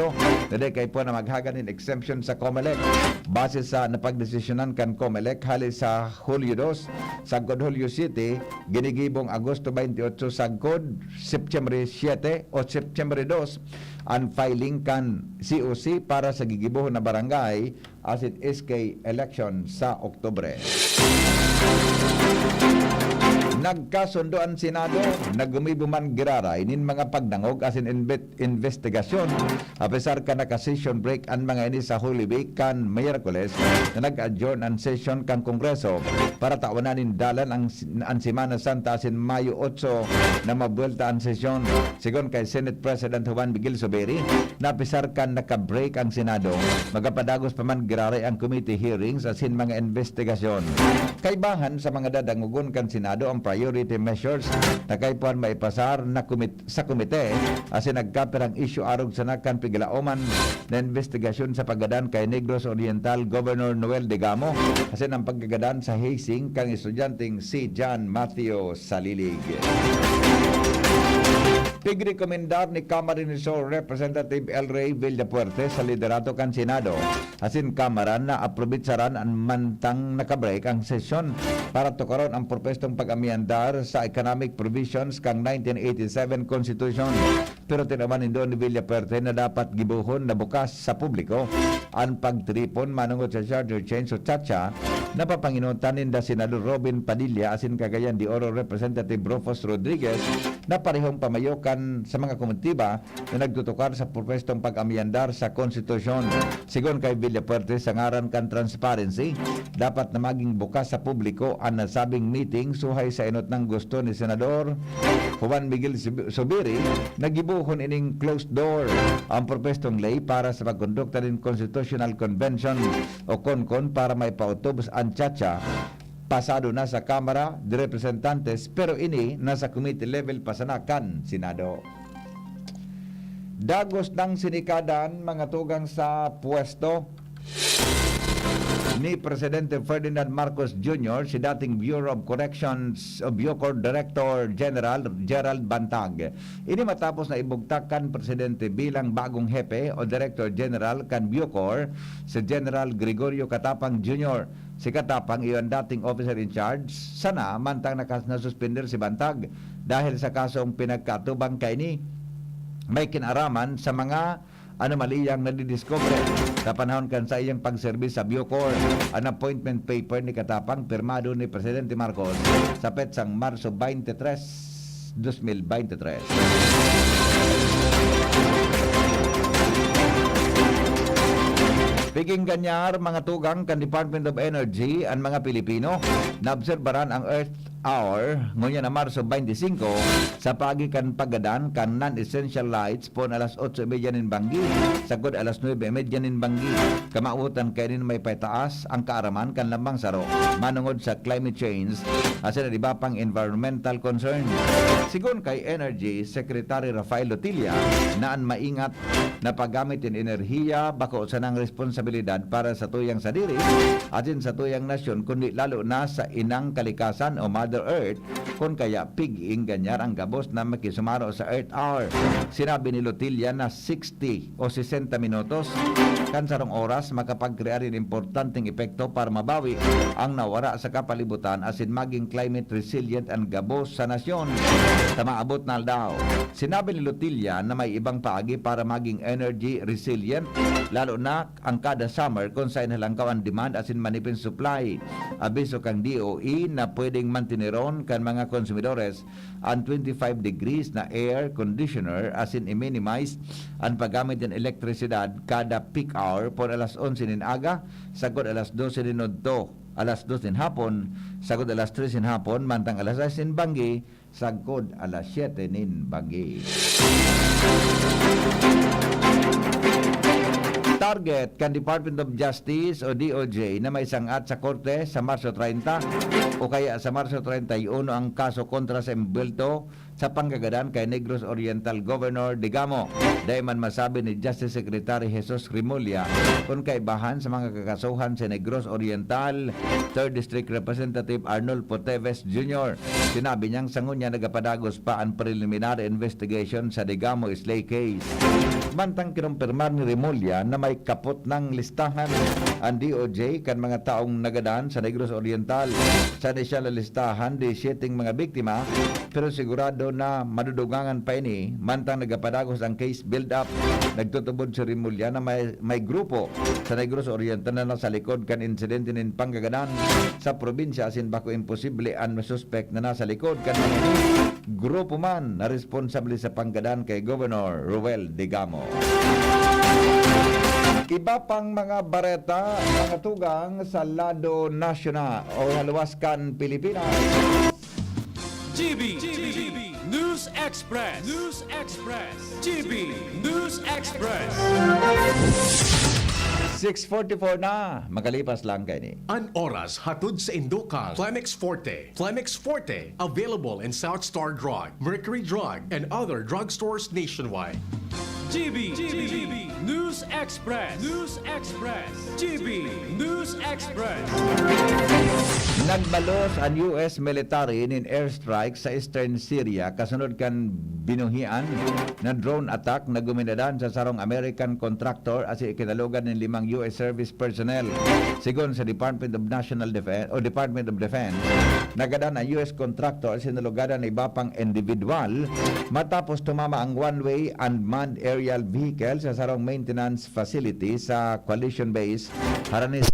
na dai kaipuhan na maghaga nin exemption sa COMELEC. Base sa napagdesisyonan kan COMELEC hali sa Hulyo dos, sagkod Hulyo siete, ginigibong Agosto twenty-eight sagkod Setyembre siete o Setyembre dos an filing kan C O C para sa gigibohon na barangay asin S K election sa Oktubre. Nagkasundo an Senado na gumibo man giraray nin mga pagdangog asin inbet-, investigasyon, apesar kan naka-session break an mga ini sa Holy Week kan Miyerkules na nag-adjourn an sesyon kan Kongreso para tawanan nin dalan ang, an Semana Santa asin Mayo otso na mabuwelta an sesyon. Sigon kay Senate President Juan Miguel Zubiri, na apesar kan naka-break ang Senado, magapadagos pa man giraray ang committee hearings asin mga investigasyon. Kaibahan sa mga dadangogon kan Senado ang priority measures na kaipuhan maipasar na komit-, sa komite asin nagkapirang isyu arog sana kan piglaoman na investigasyon sa paggadan kay Negros Oriental Governor Noel Degamo asin ang pagkagadan sa hazing kan estudyanteng si John Matthew Salilig. Pigrekomendar ni Camarines Sur Representative El Rey Villafuerte sa liderato kan Senado asin Kamara na aprobetsaran an mantang naka-break ang sesyon para tukaron ang propwestong pag-amyendar sa economic provisions kan nineteen eighty-seven Constitution. Pero tinawan nindo ni Villafuerte na dapat gibohon na bukas sa publiko An pagtiripon manongod sa charter change o chacha, napapanginutan ninda Senador Robin Padilla asin Cagayan de Oro Representative Rufus Rodriguez na parehong pamayo kan sa mga komitiba na nagtutukar sa propwestong pag-amyendar sa konstitusyon. Sigon kay Villafuerte, sa ngaran kan transparency, dapat na maging bukas sa publiko an nasabing meeting, suhay sa enot nang gusto ni Senador Juan Miguel Sub-, Zubiri na gibohon ining closed door ang propwestong ley para sa pagkondukta nin Constitutional Convention o CONCON para maipautubos an chacha. Pasado na sa Kamara de Representantes, pero ini nasa committee level pa sana kan Senado. Dagos nang sinikadan mga tugang sa pwesto ni Presidente Ferdinand Marcos Junior si dating Bureau of Corrections o BuCor Director General Gerald Bantag. Ini matapos na ibugtak kan presidente bilang bagong hepe o Director General kan BuCor, si General Gregorio Katapang Junior. Si Katapang iyo an dating officer in charge sana, mantang nakas-, nasuspender si Bantag dahil sa kasong pinagkaatubang kaini may kinaraman sa mga anomaliyang nadidiskubre sa panahon kan saiyang pagserbis sa BuCor. An appointment paper ni Katapang pirmado ni Presidente Marcos sa petsang Marso twenty-three, twenty twenty-three. Pig-ingganyar, mga tugang kan Department of Energy, an mga Pilipino. Naobserbaran ang Earth Hour, ngunyan na Marso twenty-five, sa paagi kan paggadan kan non-essential lights poon alas otso y media nin banggi, sagkod alas nuebe y media nin banggi. Kamawotan kaini na may paitaas ang kaaraman kan lambang saro manongod sa climate change asin an iba pang environmental concern. Sigon kay Energy Secretary Rafael Lotilla, na an maingat na paggamit nin enerhiya bako sanang responsabilidad para sa tuyang sadiri asin sa tuyang nasyon, kundi lalo na sa inang kalikasan o Mother Earth, kun kaya pig-ingganyar ang gabos na makisumaro sa Earth Hour. Sinabi ni Lotilla na sixty o sesenta minutos kan sarong oras makapagkrear nin importanteng epekto para mabawi ang nawara sa kapalibutan asin maging climate resilient an gabos sa nasyon sa maabot na aldaw. Sinabi ni Lotilla na may ibang paagi para maging energy resilient, lalo na ang kada summer kun saen halangkaw an demand asin manipis supply. Abiso kan D O E na pwedeng manteneron kan mga konsumidores an twenty-five degrees na air conditioner asin i-minimize an paggamit nin elektrisidad kada peak hour, poon alas onse nin aga, sagkod alas dose nin udto, alas dos nin hapon, sagkod alas tres nin hapon, mantang alas sais nin banggi, sagkod alas siyete nin banggi. Target kan Department of Justice o D O J na maisang-at sa korte sa Marso treinta o kaya sa Marso treinta y uno ang kaso kontra sa embuwelto sa pangkagadan kay Negros Oriental Governor Digamo. Dai man masabi ni Justice Secretary Jesus Remulla kun kaibahan sa mga kakasuhan si Negros Oriental Third District Representative Arnulfo Teves Junior. Sinabi niyang sa ngunyan nagapadagos pa an preliminary investigation sa Digamo Slay Case. Mantang kinumpirmar ni Remulla na may kapot nang listahan an D O J kan mga taong nagadan sa Negros Oriental. Sa inisyal na listahan, disiyete mga biktima, pero sigurado na madudugangan pa ini. Mantang nagapadagos ang case build-up, nagtutubod si Remulla na may, may grupo sa Negros Oriental na nasa likod kan insidente nin pangkagadan sa probinsya asin bako imposible an masuspek na nasa likod kan mga ini. Grupo man na responsable sa panggadan kay Governor Roel Digamo. Iba pang mga bareta, mga tugang sa lado nasyonal o haluwas kan Pilipinas. G B, G B, News Express. News Express. G B News Express. Six forty-four na, makalipas lang kaini. An oras hatod sa Indocal, Climex Forte. Climex Forte, available in South Star Drug, Mercury Drug, and other drugstores nationwide. G B, G B, News Express. News Express. G B News Express. Nagbalos an U S military nin airstrike sa eastern Syria kasunod kan binuhian na drone attack na guminadan sa sarong American contractor asin ikinalugad nin limang U S service personnel. Sigon sa Department of National Defense o Department of Defense, nagadan an U S contractor asin nalugadan na iba pang individual matapos tumama ang one-way unmanned aerial vehicle sa sarong maintenance facility sa coalition base harani sa